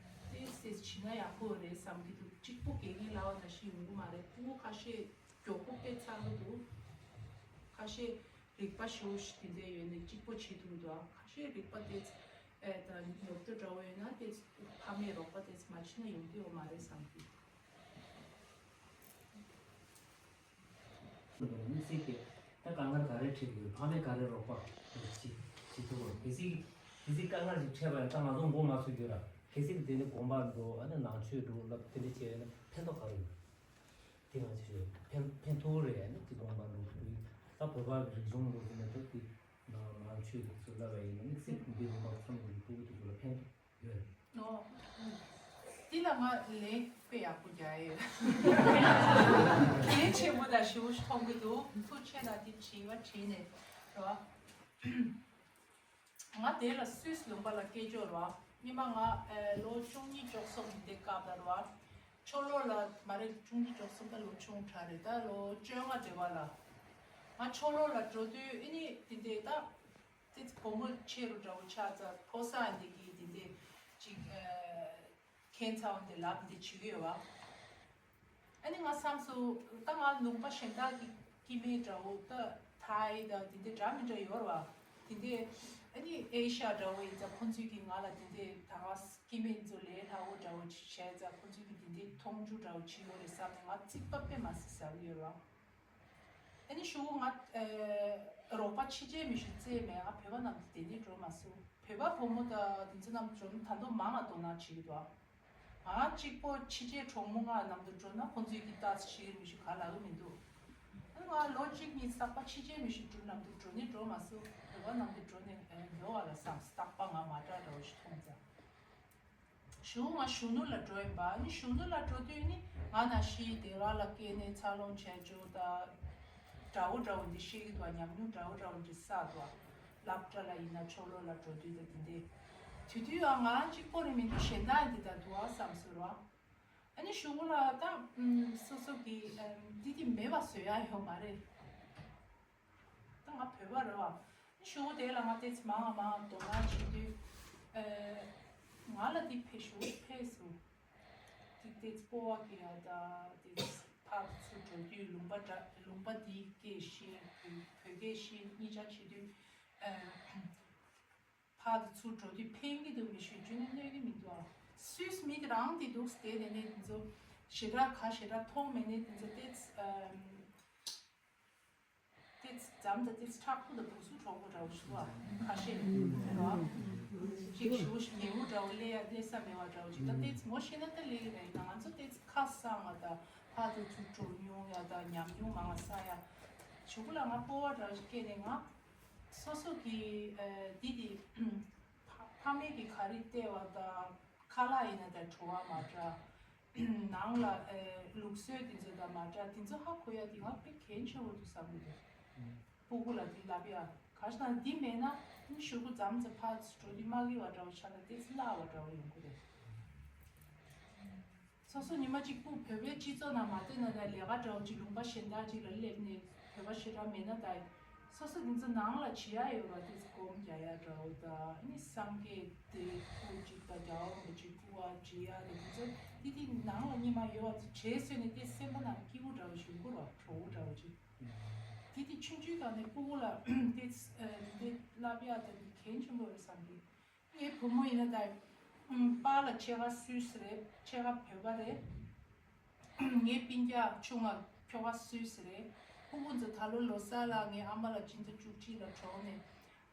དེ་སེ་བྱེད་ན་ཡག་པོ་རེད་བསམ་གྱི་འདུག་གཅིག་པོ་དགེ་རྒན་ལབ་པ་ནང་བཞིན་ཡོང་གི་མ་རེད། ཕྲུ་གུ་ཁ་ཤས་མགྱོགས་པོ་དཔེ་ཚར་གི་འདུག་ཁ་ཤས་རིག་པ་ཞེ་པོ་ཞིག་དེ་འདྲ་ཡོད་ནས་གཅིག་པོ་བྱེད་ཐུབ་ཀྱི་འདུག་ཁ་ཤས་རིག་པ་དེ་ཨེ་ད་ཉོབ་ཏོ་འདྲ་བོ་ཡོད་ན་དེ་ཕ་མས་རོགས་པ་དེ་མ་བྱས་ན་ཡོང་གི་ཡོད་མ་རེད་བསམ་གྱི། དམིགས་བསལ་གྱི་ད་དཀའ་ངལ་ག་རེ་འཕྲད་ཀྱི་ཡོད། ཕ་མས་ག་རེ་རོགས་པ་བྱེད་བྱེད་ཐུབ་དགོས། གལ་སྲིད་གལ་སྲིད་དཀའ་ངལ་ཞིག་འཕྲད་པ་ཡིན་ན་ད་ང་ཚོ་མགོ་མ་ཚོས་རྒྱུ་ར། གལ་སྲིད་དེ་ནི་དགོན་པར་འགྲོ་ཨ་ནི་ནང་ཆོས་འགྲོ་ལབ་དེ་འདྲ་བྱས་ན་ཕན་ཐོགས་ག་རེ་ཡོད། དེ་ང་ཚོས་ཕན་ཕན་ཐོགས་རེད། ཨ་ནི་དེ་དགོན་པར་འགྲོ་དུས་ད་བོད་པ་གི་རིག་གཞུང་འགྲོ་དུས་ནི་ད་དེ་ནང་ནང་ཆོས་ཚོ་ལབ་པ་ཡིན་ན་དམིགས་བསལ་དེ་འདྲའི་དགོན་པ་མཚམས་འདི་ཕྲུ་གུ་དེ་ཚོ་ལ་ཕན་ཐོགས། ཡོད། ནོ། འདི་ལ་ང་ལན་དཔེ་ཡག་པོ་རྒྱག་ཡོད། གལ་ཆེན་པོ་དང་ཞེ་པོ་ཞིག་མཐོང་གི་འདུག་ཐུགས་རྗེ་ཆེ་ན་འདི་དྲི་བ་དྲིས་ནས་རོ། ང་དེ་ལ་སུད་སི་ལུང་པ་ལ་སྐྱེས་ཆོག་རོ། སྔོན་མ་ང་ཨེ་ལོ་བཅུ་གཉིས་བཅུ་གསུམ་དེ་སྐབས་ལ་རོ། ཕྱོགས་ལོགས་ལ་མ་རེད་བཅུ་གཉིས་བཅུ་གསུམ་ད་ལོ་ཆུང་དྲགས་རེད། ད་ལོ་བཅོ་ལྔ་དེ་བ་ལ། ང་ཕྱོགས་ལོགས་ལ་འགྲོ་དུས་ཨེ་ནི་དེ་འདྲས་ད། དེ་ཚོ་བུ་མོ་ཆེ་རུ་འདྲ་བོ་ཆགས་ཚར། ཕོ་གསར་འདི་གིས་དེ་འདྲས་ཅིག་ཨ་ཁྱད་མཚར་བ་འདི་ལབ་འདི་བྱེད་ཀྱི་ཡོད་བ། ཨ་ནི་ང་བསམ་སོང་ད་ང་ལུང་པ་གཞན་དག་གི་སྐྱེ་དམན་འདྲ་བོ་ད་ ཐའི་དང་དེ་འདྲ་འདྲ་མི་འདྲ་ཡོད་རེད་བ། དེ་འདྲ་ཨ་ནི་ཨེ་ཤ་འདྲ་བོ་ཡིན་ཙང་ཁོང་ཚོས་ཀྱིས་ང་ལ་དེ་འདྲ་ད་ག་སྐྱེ་དམན་ཚོ་ལས་སླ་བོ་འདྲ་བོ་བྱས་ཙང་ཁོང་ཚོས་ཀྱིས་དེ་འདྲ་མཐོང་ཆུང་འདྲ་བོ་བྱེད་ཡོད་རེད་བསམ་ནས་ང་རྩིག་པ་དཔེ་མ་སྲིད་ཟ་གི་ཡོད་རེད་བ། ཨ་ནི་གཞུག་གུ་ང་ཨ་རོགས་པ་ཕྱི་རྒྱལ་མི་ཞིག་བཙལ་མེད། ང་བོད་པ་ནང་དུ་དེ་ནས་འགྲོ་མ་སོང་། བོད་པ་བུ་མོ་དང་དེ་ཚོ་རྣམས་འགྲོ་ན་ད་དུང་མང་ང་དོ་སྣང་བྱེད་ཀྱི་འདུག་ང་གཅིག་པོ་ཕྱི་རྒྱལ་གྲོགས་མོ་ང་ནང་དུ་འགྲོ་ན་ཁོང་ཚོས་ཀྱིས་ལྟ་ཞིག་མི་ཞིག་ག་ལ་གི་མི་འདུག་ཨ་ནི་ང་ལོ་གཅིག་གཉིས་རྟག་པར་ཕྱི་རྒྱལ་མི་ཞིག་འགྲོ་ནང་དུ་འགྲོ་ནས་འགྲོ་མ་སོང་། བོད་པ་ནང་དུ་འགྲོ་ནས་འགྲོ་བ་ལ་བསམ། རྟག་པར་ང་མ་དྲག་འདྲ་བོ་ཞིག་མཐོང་ཙང་། གཞུག་ང་གཞོན་ནུ་ལ་འགྲོ་ཡིན་པ། ཨ་ནི་གཞོན་ནུ་ལ་འགྲོ་དུས་ནི་ང་ནང་བཞིན་དེ་རང་ལ་སྐྱེས་ནས་འཚར་ལོངས་བྱས་འཇོག་དང་འདྲ་བོ་འདྲ་བོ་འདི་ཤེས་ཀྱི་འདུག་ཉམས་མྱོང་འདྲ་བོ་འདྲ་བོ་འདི་བསགས་འདུག་སློབ་གྲྭ་ལ་ཡིན་ན་ཕྱོགས་ལོགས་ལ་འགྲོ་དུས་དང་དེ་འདྲའི་དུས་དུས་ཨ་ང་རང་གཅིག་པོ་རེད་མི་འདུག་གཞན་དག་འདི་དང་འདུག་ཨ་བསམ་སོང་ར། ཨ་ནི་གཞུག་ལ་ད་སོ་སོ་གི་འདི་དེ་མེད་པ་བཟོ་ཡ་ཡོད་མ་རེད། ད་ང་བོད་པ་རེད་བ། ཨ་ནི་གཞུག་དེ་ལ་ང་ཏོག་ཙམ་མང་ང་མང་ང་དོ་སྣང་བྱེད་དུས་ཨ་ང་ལ་འདི་ཕན་ཞུ་ཕན་སོང་། འདི་ཏོག་ཙམ་སྤོབས་པ་སྐྱེ་ཡ་ད་ཏོག་ཙམ་ཕར་ཚུར་འགྲོ་དུས་ལུང་པ་འདྲ་ལུང་པ་འདིའི་སྐད་ཤེས་བོད་བོད་སྐད་ཤེས་གཉིས་ཆ་བྱེད་དུས་ཨ་ཕར་དང་ཚུར་འགྲོ་དུས་ཕན་གྱི་འདུག་མི་ཤེས། རྒྱུ་ནི་གནོད་ཀྱི་མི་འདུག་ཨ། སུད་སི་མི་དེ་རང་དེ་འདུག་སྟེ་དེ་ནས་དེ་ཚོ་ཞེ་དྲག་ག་ཞེ་དྲག་མཐོང་མེད་ནས་དེ་ཚོ་ཏོག་ཙམ་ཏོག་ཙམ་འཛམ་དང་ཏོག་ཙམ་ཕྲག་པོ་དང་བུ་གཟུགས་གྲོགས་པོ་འདྲ་བོ་ཞིག་འདུག་ཨ། ཁ་ཤས་རེད་བ། ཅིག་ཞུ་ཞིག་ཉེ་བོ་འདྲ་བོ་སླེབས་ཡ་སླེབས་ས་མེད་པ་འདྲ་བོ་ཅིག་ད་ཏོག་ཙམ་ངོ་ཤེས་ན་ད་སླེབས་ཀྱི་རེད། ང་ཚོ་ཏོག་ཙམ་ཁ་གསང་བ་དང་ཕར་དང་ཚུར་འགྲོ་མྱོང་ཡ་དང་ཉམས་མྱོང་མང་བ་བསགས་ཡ་ཞུ་གུ་ལ་ང་སྤོབས་པ་འདྲ་བོ་ཞིག་སྐྱེས་ནས་ང་སོ་སོ་གི་ཨ་འདི་དེ་ཕ་ཕ་མེས་ཀྱིས་ག་རེ་བལྟས་པ་དང་ཁ་ལག་ཡིན་ན་ད་བྲོ་བ་མ་འདྲ། ནང་ལ་ཨེ་ལུགས་སྲོལ་དེ་ཚོ་དང་མ་འདྲ་དེ་ཚོ་ཧ་གོ་ཡ་དེ་ང་དཔེ་གལ་ཆེན་པོ་འདུག་བསམ་གྱི་འདུག་སྤུ་གུ་ལ་དེ་ལབ་ཡ་ག་ཞིག་ན་འདི་མེད་ན་ནི་གཞུག་གུ་མཚམས་མཚམས་ཕར་ཚུར་འགྲོ་དུས་མ་གི་བ་འདྲ་བོ་ཆགས་ན་དེ་ཚོ་བརླག་པ་འདྲ་བོ་ཡོང་གི་རེད། སོ་སོ་ཉི་མ་གཅིག་པུ་བོད་པའི་སྤྱི་ཚོགས་ནང་མ་བསྡད་ན་ད་ལས་ཀ་འདྲ་བོ་ཅིག་ལུང་པ་གཞན་དག་ཅིག་ལ་སླེབས་ནས་བོད་པ་ཞེ་དྲག་མེད་ན་ད་སོ་སོ་དེ་ཚོ་ནང་ལ་བྱེད་ཡ་ཡོད་པ་དེ་ཚོ་སྒོམ་རྒྱག་ཡ་འདྲ་བོ་ད་ནི་སངས་རྒྱས་དེ་སྐུ་གཅིག་དང་རྒྱལ་བ་རིན་པོ་ཆེ་སྐུ་བ་བྲིས་ཡ་དེ་དེ་ཚོ་དེ་དེ་ནང་ལ་ཉི་མ་ཡོད་པ་ཚོ་བྱས་ཟོས་ནས་དེ་སེམས་པ་ནང་སྐྱིད་པོ་འདྲ་བོ་ཞིག་འགུར་བ་བྲོ་བོ་འདྲ་བོ་ཅིག་དེ་དེ་ཆུང་ཆུང་སྒང་ནས་སྤུ་གུ་ལ་དེ་དེ་བསླབ་ཡ་དེ་གལ་ཆེན་པོ་རེད་བསམ་གི་ངའི་བུ་མོ་ཡིན་ན་ད་ཨུམ་པཱ་ལགས་ཕྱེད་ཀ་སུད་སི་རེད། ཕྱེད་ཀ་བོད་པ་རེད། ངའི་སྤུན་ཀྱག་ཆུང་བ་ཁྱོ་ག་སུད་སི་རེད། ཕྲུ་གུ་ཚོ་ད་ལོ་ལོ་གསར་ལ་ངའི་ཨ་མ་ལགས་སྤྱི་ཟླ་བཅུ་གཅིག་ལ་གྲོངས་ནས་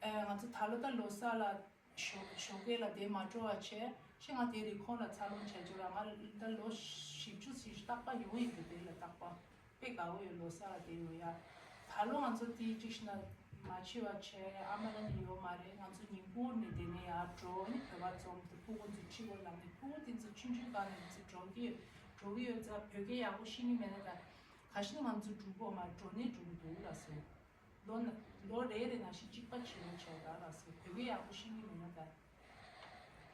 ཨ་ང་ཚོ་ད་ལོ་ད་ལོ་གསར་ལ་ཞོགས་ཞོགས་ཀས་ལ་དེ་མ་འགྲོ་བ་བྱས་ཤེས། ང་དེ་རི་ཁོང་ལ་འཚར་ལོངས་བྱས་འཇོག་ར་ང་ད་ལོ་བཞི་བཅུ་ཞིག་རྟག་པར་ཡོང་ཡིན་འདུག་དེ་ལ་རྟག་པར། དཔེ་དགའ་བོ་ཡོད། ལོ་གསར་ལ་དེ་ཡོང་ཡ། ད་ལོ་ང་ཚོ་དེའི་ཅིག་ཤི་ན་མ་འཆི་བ་བྱས་ཨ་མ་ལ་ནི་ཡོད་མ་རེད། ང་ཚོ་ཉིན་གུང་ནས་དེ་ནས་ཡར་འགྲོ་ནི་བོད་པ་འཛོམས་དུ་ཕྲུ་གུ་ཚོ་ཁྲིད་དགོས་ལབ་ནས་ཕྲུ་གུ་དེ་ཚོ་ཆུང་ཆུང་སྒང་ནས་ཚོ་འགྲོ་གི་འགྲོ་གི་ཡོད་ཙང་བོད་སྐད་ཡག་པོ་ཤེས་ཀྱི་མེད་ན་ད་ག་ཤེད་ང་ཚོ་འགྲོ་གི་མ་འགྲོ་ནས་འགྲོ་གི་འདུག་ལ་ཟེར། ལོ་ན་ལོ་རེ་རེ་ནང་བཞིན་གཅིག་པ་བྱེད་རོགས་བྱས་ད་ལ་ཟེར། བོད་སྐད་ཡག་པོ་ཤེས་ཀྱི་མེད་ན་ད།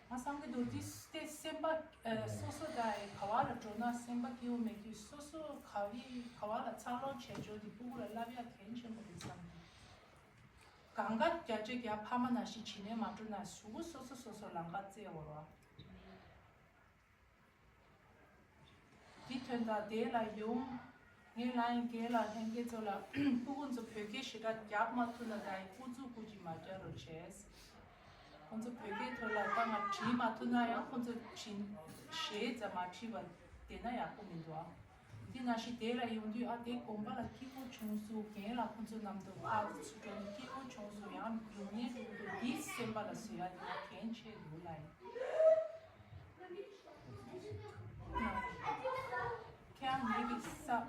ང་བསམ་གྱི་འདུག་འདི་སྟེ་སེམས་པ་ཨ་སོ་སོ་དང་ག་བ་ལ་འགྲོ་ན་སེམས་པ་སྐྱིད་པོ་མེད་དུས་སོ་སོ་ག་བི་ག་བ་ལ་འཚར་ལོངས་བྱས་འཇོག་འདི་ཕྲུ་གུ་ལ་བསླབ་ཡ་གལ་ཆེན་པོ་རེད་བསམ་གྱི། གང་ག་བརྒྱ་ཆ་བརྒྱ་ཕ་མ་ནང་བཞིན་བྱེད་ནས་མ་འགྲོ་ན་གཟུགས་པོ་སོ་སོ་སོ་སོ་ལམ་ཁ་བཙལ་འོར་བ། འདི་ཐོན་དང་དེ་ལ་ཡོང་། ངས་ལ་ཡིན་རྒན་ལགས་ལྷན་རྒྱས་ཚོ་ལ་ཕྲུ་གུ་ཚོ་བོད་སྐད་ཞེ་དྲག་རྒྱག་མ་ཐུབ་ན་ད་ཡིན་ཨུ་ཚུགས་སྐུ་ཅིག་མ་རྒྱག་རོགས་བྱས། ཁོང་ཚོ་བོད་སྐད་ཐོག་ལ་ད་ང་བྲིས་མ་ཐུབ་ན་ཡང་ཁོང་ཚོ་བྲིས་ཞེས་ཙམ་མ་བྲིས་པ་བསྡད་ན་ཡག་པོ་མི་འདུག་ཨ། འདི་ནང་བཞིན་དེ་ལ་ཡོང་དུས་ཨ་དེ་དགོན་པ་ལ་སྐྱིད་པོ་བྱུང་སོང་རྒན་ལགས་ཁོང་ཚོ་རྣམས་དང་ཕར་ཚུར་འགྲོ་ནས་སྐྱིད་པོ་བྱུང་སོང་ཡང་ཡོང་ནས་འགྲོ་གི་འདུག་འདི་སེམས་པ་ལ་བཟོ་ཡ་དེ་ལ་གལ་ཆེ་འདུག་ལ་ཡིན། ཁྱེད་རང་ངེད་ཀྱི་ས།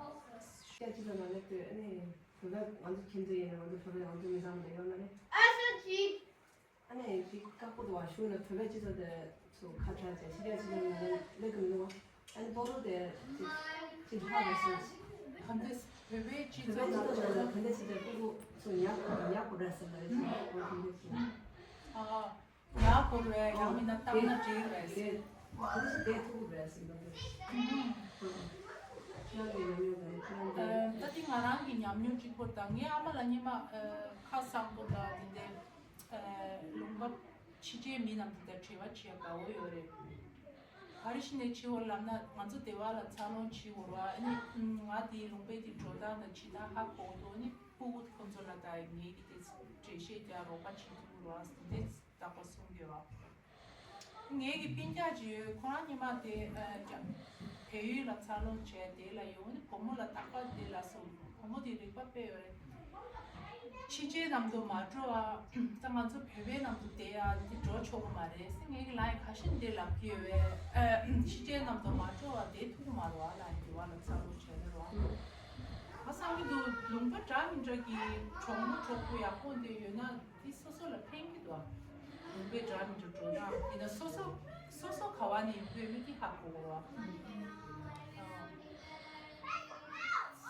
སྐད་ཅིག་ལ་མ་ལབ་དུས་ཨ་ནི་བོད་པ་ང་ཚོ་ཁྱིམ་ཚང་ཡིན་ན་ང་ཚོ་བོད་པ་ང་ཚོ་མི་ཚང་མ་ཡོད་མ་རེད། ཨ་ནི་ཅིག་ཁག་པོ་འདུག་བ། གཞུང་ལ་བོད་པའི་སྤྱི་ཚོགས་དེ་ཚོ་ཁ་བྲལ་བྱས་ཕྱི་རྒྱལ་སྤྱི་ཚོགས་ནང་ལ་སླེབས་ཀྱི་མི་འདུག་བ། ཨ་ནི་ལྟོ་ལོ་དེ་ཅིག་ཅིག་ཧ་རེད་སོང་། ག་འདྲས་བོད་པའི་སྤྱི་བོད་པའི་སྤྱི་ཚོགས་ཚོགས་ནང་ལ་ག་འདྲས་ཞིག་དེ་ཕྲུ་གུ་ཚོ་ཉར་དགོས་ཉར་དགོས་རེད་ཟེར་ལ་རེད་ཅིག་འོ་དེ་འདྲས་སོང་། ཨ། ཡག་པོ་རེད། ཡང་མིན་ན་བཏང་ན་འགྲིག་རེད། དེ་ཨ་ནི་ཞིག་དེ་ཐུག་རེད་ཟེར་འདུག་ཁྱེད་རང་གི་ཉམས་མྱོང་དང་ཁྱེད་རང་གི་ད་དེ་ང་རང་གི་ཉམས་མྱོང་གཅིག་པོ་དང་ངའི་ཨ་མ་ལ་སྔོན་མ་ཁ་གསང་པོ་དང་དེ་འདྲའི་ལུང་པ་ཕྱི་རྒྱལ་མི་རྣམས་དེ་འདྲ་འབྲེལ་བ་བྱེད་དགའ་བོ་ཡོད་རེད། ག་རེ་ཞིག་ནས་བྱེད་འོར་ལབ་ན་ང་ཚོ་སྡེ་བ་ལ་འཚར་ལོངས་བྱེད་འོར་བ་ཨ་ནི་ང་དེའི་ལུང་པའི་དེ་འགྲོ་སྟངས་དང་བྱེད་སྟངས་ཧ་གོ་འདུག་ཨ་ནི། ཕྲུ་གུ་ཁོ་ཚོ་ལ་ད་ངེད་ཀྱིས་དེ་འགྲེལ་བཤད་རྒྱག་རོགས་པ་བྱེད་ཐུབ་རོགས་དེ་རྟག་པར་གསུང་གི་ཡོད། ངེད་ཀྱི་སྤུན་ཀྱག་ཅིག་ཡོད། ཁོ་རང་ཉི་མ་དེ་ཨ་ཀྱང་བལ་ཡུལ་ལ་འཚར་ལོངས་བྱས། དེ་ལ་ཡོང་ནས་བུ་མོ་ལ་རྟག་པར་དེ་ལ་སོང་། བུ་མོ་དེ་རིག་པ་དཔེ་ཡོད་རེད། ཕྱི་རྒྱལ་ནང་དུ་མ་འགྲོ་བ། ད་ང་ཚོ་བོད་པའི་ནང་དུ་བསྡད་ཡ་འདི་འགྲོ་ཆོག་གི་མ་རེད་ཟེར། ངེད་ཀྱི་ལ་ཡི་ཁ་ཤས་འདི་ལབ་ཀྱི་ཡོད་པས། ཕྱི་རྒྱལ་ནང་དུ་མ་འགྲོ་བ་བསྡད་ཐུབ་ཀྱི་མ་རེད་བ། ལ་ཡི་འདི་བ་ལ་འཚར་ལོངས་བྱས་ནས་རོགས། ང་བསམ་གྱི་འདུག་ལུང་པ་འདྲ་མི་འདྲ་གི་གྲོགས་མོ་གྲོགས་པོ་ཡག་པོ་འདི་ཡོད་ན་དེ་སོ་སོ་ལ་ཕན་གྱི་འདུག་ལུང་པའི་འདྲ་མི་འདྲ་འགྲོ་ན་ཡིན་ན་སོ་སོ་སོ་སོ་ག་བ་ནས་ཡིན་པའི་མི་དེ་ཧ་གོ་གི་རེད་བ།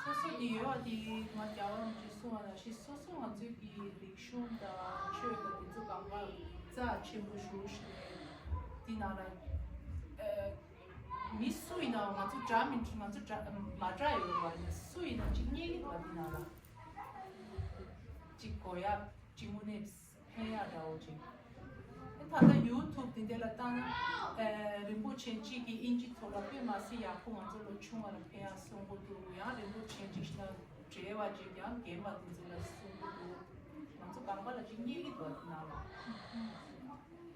སོ་སོ་དེ་ཡོད་པ་དེ་ང་རྒྱལ་བ་རིན་པོ་ཆེས་གསུངས་པ་ནང་བཞིན་སོ་སོ་ང་ཚོའི་གི་རིག་གཞུང་དང་ཆོས་དང་དེ་ཚོ་གང་ག་རྩ་ཆེན་པོ་ཞུ་ཞིག་རེད། དེ་ནང་ལ་ཨ། མི་སུ་ཡིན་ནའང་ང་ཚོ་འདྲ་མི་འདྲ། ང་ཚོ་འདྲ་མ་འདྲ་ཡོད་རེད་བ། ཡིན་ན་སུ་ཡིན་ན་གཅིག་རྙེད་ཀྱི་འདུག་བ། འདི་ནང་ལ་གཅིག་གོ་ཡ་གཅིག་དངོས་གནས་ཕན་ཡ་འདྲ་བོ་ཅིག་ཨེ་ད་ལྟ་ཡུ་ཐུབ་དེ་འདྲ་ལ་བལྟ་ན་ཨེ་རིན་པོ་ཆེ་གཅིག་གིས་དབྱིན་ཇི་ཐོག་ལ་དཔེ་མ་སྲིད་ཡག་པོ་ང་ཚོ་ལོ་ཆུང་བ་ལ་ཕན་ཡ་གསུང་གི་འདུག་ཡང་རིན་པོ་ཆེ་གཅིག་ཤི་ན་བྲེལ་བ་ཅིག་ཡང་རྒན་པ་དེ་ཚོ་ལ་གསུང་གི་འདུག་ང་ཚོ་གང་ག་ལ་གཅིག་རྙེད་ཀྱི་འདུག་བ། འདི་ནང་ལ།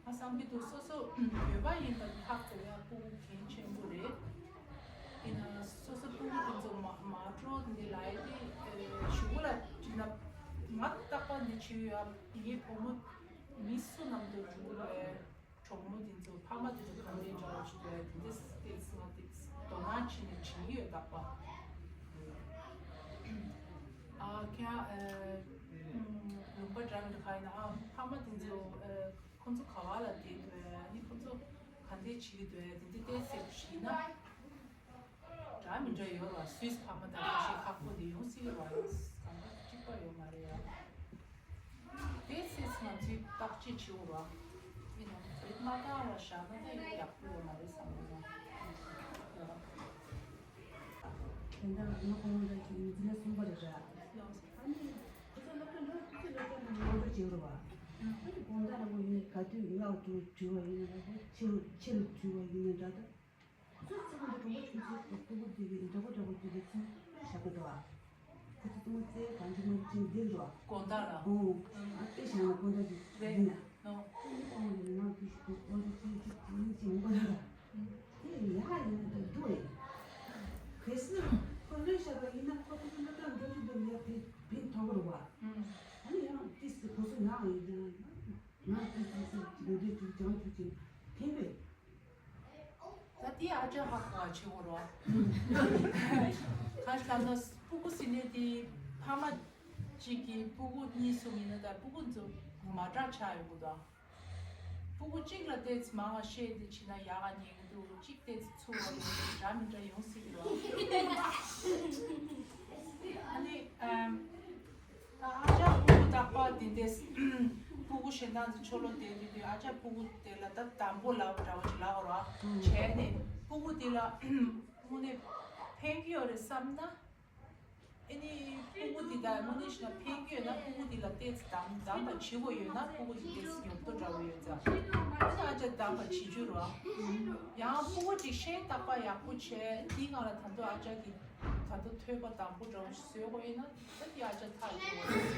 ང་བསམ་གྱི་འདུག་སོ་སོ་བོད་པ་ཡིན་པ་ཧ་གོ་ཡ་ཕྲུ་གུ་གལ་ཆེན་པོ་རེད། ཡིན་ན་སོ་སོ་ཕྲུ་གུ་དེ་ཚོ་མ་མ་འགྲོ་འདི་ལ་ཡ་དེ་གཞུག་གུ་ལ་བྲིས་ན་ང་རྟག་པར་འདི་བྱེད་ཡོད་ཡ། ངའི་བུ་མོ་མི་སུ་ནམ་དུ་འགྲོ་གི་རེད། གྲོགས་མོ་དེ་ཚོ་ཕ་མ་དེ་ཚོ་གང་འདྲའི་འདྲ་བ་ཞིག་འདུག་ཡ། དེ་འདྲ་སྟེ་ང་དེ་དོ་སྣང་བྱས་ནས་བྲིས་ཡོད་རྟག་པར། ཨ་ཁྱེད་ཨ་ལུང་པ་འདྲ་མི་འདྲ་ག་ཡིན་ན་ཨ་ཕ་མ་དེ་ཚོ་ཨ། ཁོང་ཚོ་ག་བ་ལ་བསྡད་འདུག་ཨ་ནི་ཁོང་ཚོ་ག་འདྲས་བྱེད་ཀྱི་འདུག་དེ་འདྲ་ཏོག་ཙམ་ཞིག་ན། འདྲ་མི་འདྲ་ཡོད་ར། སུད་སི་ཕ་མ་དང་ཁ་ཤས་ཁག་པོ་དེ་ཡོང་སྲིད་ར། གང་ག་གཅིག་པ་ཡོད་མ་རེད་ཡ། ཏོག་ཙམ་ང་ཚོས་བརྟག་དཔྱད་བྱེད་འོ་ར། ཡིན་ནའང་བོད་མ་བཏང་ར་བཞག་ན་ད་ཡག་པོ་ཡོད་མ་རེད་བསམ་གྱི་འདུག་དེ་འདྲ་ང་ཁོང་རང་ཚོའི་མི་ཚེ་ལ་གསུངས་པ་རེད་ར། ཨ་ནི་ཁོ་ཚོ་སློབ་གྲྭ་འགྲོ་དུས་ཚོད་སློབ་གྲྭ་ནང་སློབ་གྲྭ་བྱེད་རོགས་བ། ཨ་ནི་དགོང་དག་ལ་མོ་ཡིན་ནའི་ག་དུས་ངག་དུ་བྲིས་པ་ཡིན་ན་འདྲ་པོ། ཆེ་རུ་ཆེ་རུ་བྲིས་པ་ཡིན་ན་འདྲ། ད་ཁོ་ཚོ་ཚེ་གང་དུ་གྲོང་པ་ཆུང་ཆུང་སྐུ་པོ་དེ་གི་འདྲ་པོ་འདྲ་པོ་དེ་གི་ཚང་བཞག་གི་འདུག་བ། ཁོ་ཚོ་ཚང་མ་རྩེ་གང་ཅི་མ་ཅི་འདིར་འགྲོ་བ། དགོང་དག་ལ། ཨོ། ཨ་དཔེ་བཞག་ན་དགོང་དག་གི་རེད་འདི་ན། ནོ། ཨ་ནི་ཨོ་ནི་ང་དུས་ཤིག་ཏུ་ཨོ་ནི་ཅི་ཅི་ཅི་ཅི་འོང་གི་ལ། དེ་ཡ་ཡིན་ན་དེ་འདུག་ཨེ། གལ་སྲིད་ཁོ་ལོས་བཤད་པ་ཡིན་ན་ཁོ་ཚོ་ཚོ་ལ་ཀྲང་འདྲ་ཞིག་འདུག་ཡ་དེ་བིན་ཐོག་རུ་བ། ཨ་ནི་ཡང་ཏིས་སི་ཁོ་ཚོ་ཡང་ཡིན་ན་ང་ཏིས་ཏིས་སི་འདུག་དེ་ཅིག་ཅང་ཅིག་ཅིག་ཐེན་པས། ད་དེ་ཨ་ཅག་ཧ་གོ་བ་བྱེད་འོ་རོ། ཁ་ཤས་ལ་ན་སྤུ་གུ་ཟིན་ནས་དེ་ཕ་མ་གཅིག་གིས་སྤུ་གུ་གཉིས་གསུམ་ཡིན་ན་ད་སྤུ་གུ་ཚོ་མ་འདྲ་ཆགས་ཡོང་གི་འདུག་སྤུ་གུ་གཅིག་ལ་ཏོག་ཙམ་མང་བ་བཤད་དེ་བྱས་ན་ཡག་ག་ཉན་གི་འདུག་གཅིག་ཏོག་ཙམ་ཚུར་བ་ཡོད་འདྲ་མི་འདྲ་ཡོང་སྲིད་ཀྱི་རེད། ཨ་ནི་ཨམ། ད་ཨ་ཅག་སྤུ་གུ་རྟག་པར་དེ་འདྲས་སྤུ་གུ་གཞན་དག་ཚོ་ཆོ་ལོ་བསྡད་དུས་དུས་ཨ་ཅག་སྤུ་གུ་དེ་ལ་ད་དམ་པོ་ལབ་འདྲ་བོ་ཅིག་ལབ་དགོས་རེད་བ། བྱས་ནས་སྤུ་གུ་དེ་ལ་དངོས་གནས་ཕན་གྱི་ཡོད་རེད་བསམ་ན། ཨེ་ནི་སྤུ་གུ་དེ་ད་དངོས་གནས་བྱས་ན་ཕན་གྱི་ཡོད་ན་སྤུ་གུ་དེ་ལ་ཏོག་ཙམ་དམ་དམ་པ་བྱེད་དགོས་ཡོད་ན་སྤུ་གུ་དེ་ཏོག་ཙམ་ཉོབ་ཏོ་འདྲ་བོ་ཡོད་ཙང་། ཨ་ནི་ཨ་ཅག་དམ་པ་བྱེད་རྒྱུ་རེད་བ། ཡང་སྤུ་གུ་ཅིག་ཤེས་རྟག་པར་ཡག་པོ་བྱས་དེའི་སྒང་ལ་ད་དུང་ཨ་ཅག་གིས། ད་དུང་ཐོས་པ་དང་པོ་འདྲ་བོ་ཞིག་བཟོས་དགོས་ཡིན་ན་ད་དེ་ཨ་ཅག་ཐག་ཆོད་པ་རེད།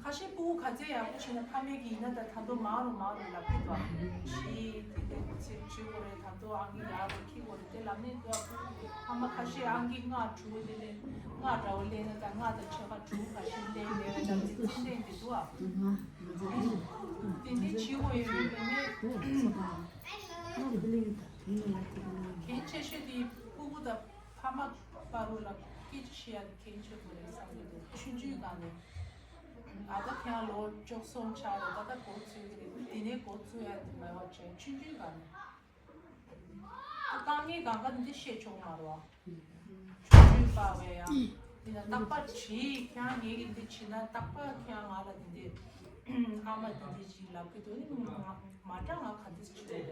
ཁ་ཤས་སྤུ་གུ་ག་ཚད་ཡག་པོ་བྱས་ན་ཕ་མེས་ཀྱིས་ཡིན་ན་ད་ད་དུང་མང་རུ་མང་རུ་ལབ་ཀྱི་འདུག་བྱིས་དེ་དེ་ཚེ་བྱེད་དགོས་རེད། ད་དུང་ཨང་ཀི་ཡག་རུ་འཁྱེར་དགོས་རེད་དེ་ལབ་ནས་འདུག་སྤུ་གུ་ཕ་མ་ཁ་ཤས་ཨང་ཀི་ལྔ་དྲུག་དེ་ལས་ལྔ་འདྲ་བོ་ལེན་ན་ད་ལྔ་དང་ཕྱེད་ཀ་དྲུག་ཁ་ཤས་ལེན་ལེན་བས་ད་ཚེ་ཚེ་ལེན་དེ་འདུག་ཨ། དེ་འདྲའི་བྱེད་དགོས་ཡོད་རེད་ལབ་ནས། གལ་ཆེ་ཤོས་དེ་སྤུ་གུ་དང་ཕ་མ་བར་ལ་སྐད་ཆ་བཤད་ཡ་དེ་གལ་ཆེ་པོ་རེད་བསམ་གྱི་འདུག་ཆུང་ཆུང་སྒང་ནས། ཨ་ད་ཁྱེད་ལོ་བཅུ་གསུམ་ཆགས་རེད། ད་ལྟ་འགོ་ཚུགས་ཀྱི་རེད། དེ་ནས་འགོ་ཚུགས་ཡ་དེ་མེད་པ་བྱས་ཆུང་ཆུང་སྒང་ནས། ད་དཀའ་ངལ་སྒང་ག་འདི་བཤད་ཆོག་མ་རེད་བ། ཆུང་ཆུང་སྒང་བས་ཡ། དེ་ལ་རྟག་པར་བྲིས་ཁྱེད་རང་ངེད་ཀྱི་འདི་བྲིས་ན་རྟག་པར་ཁྱེད་རང་ང་ལ་འདི་འདི་ཨ་མ་འདི་འདི་ཅིག་ལབ་ཀྱི་འདུག་ཨ་ནི་ང་མ་འདྲ་ང་ག་འདི་བྲིས་རེད།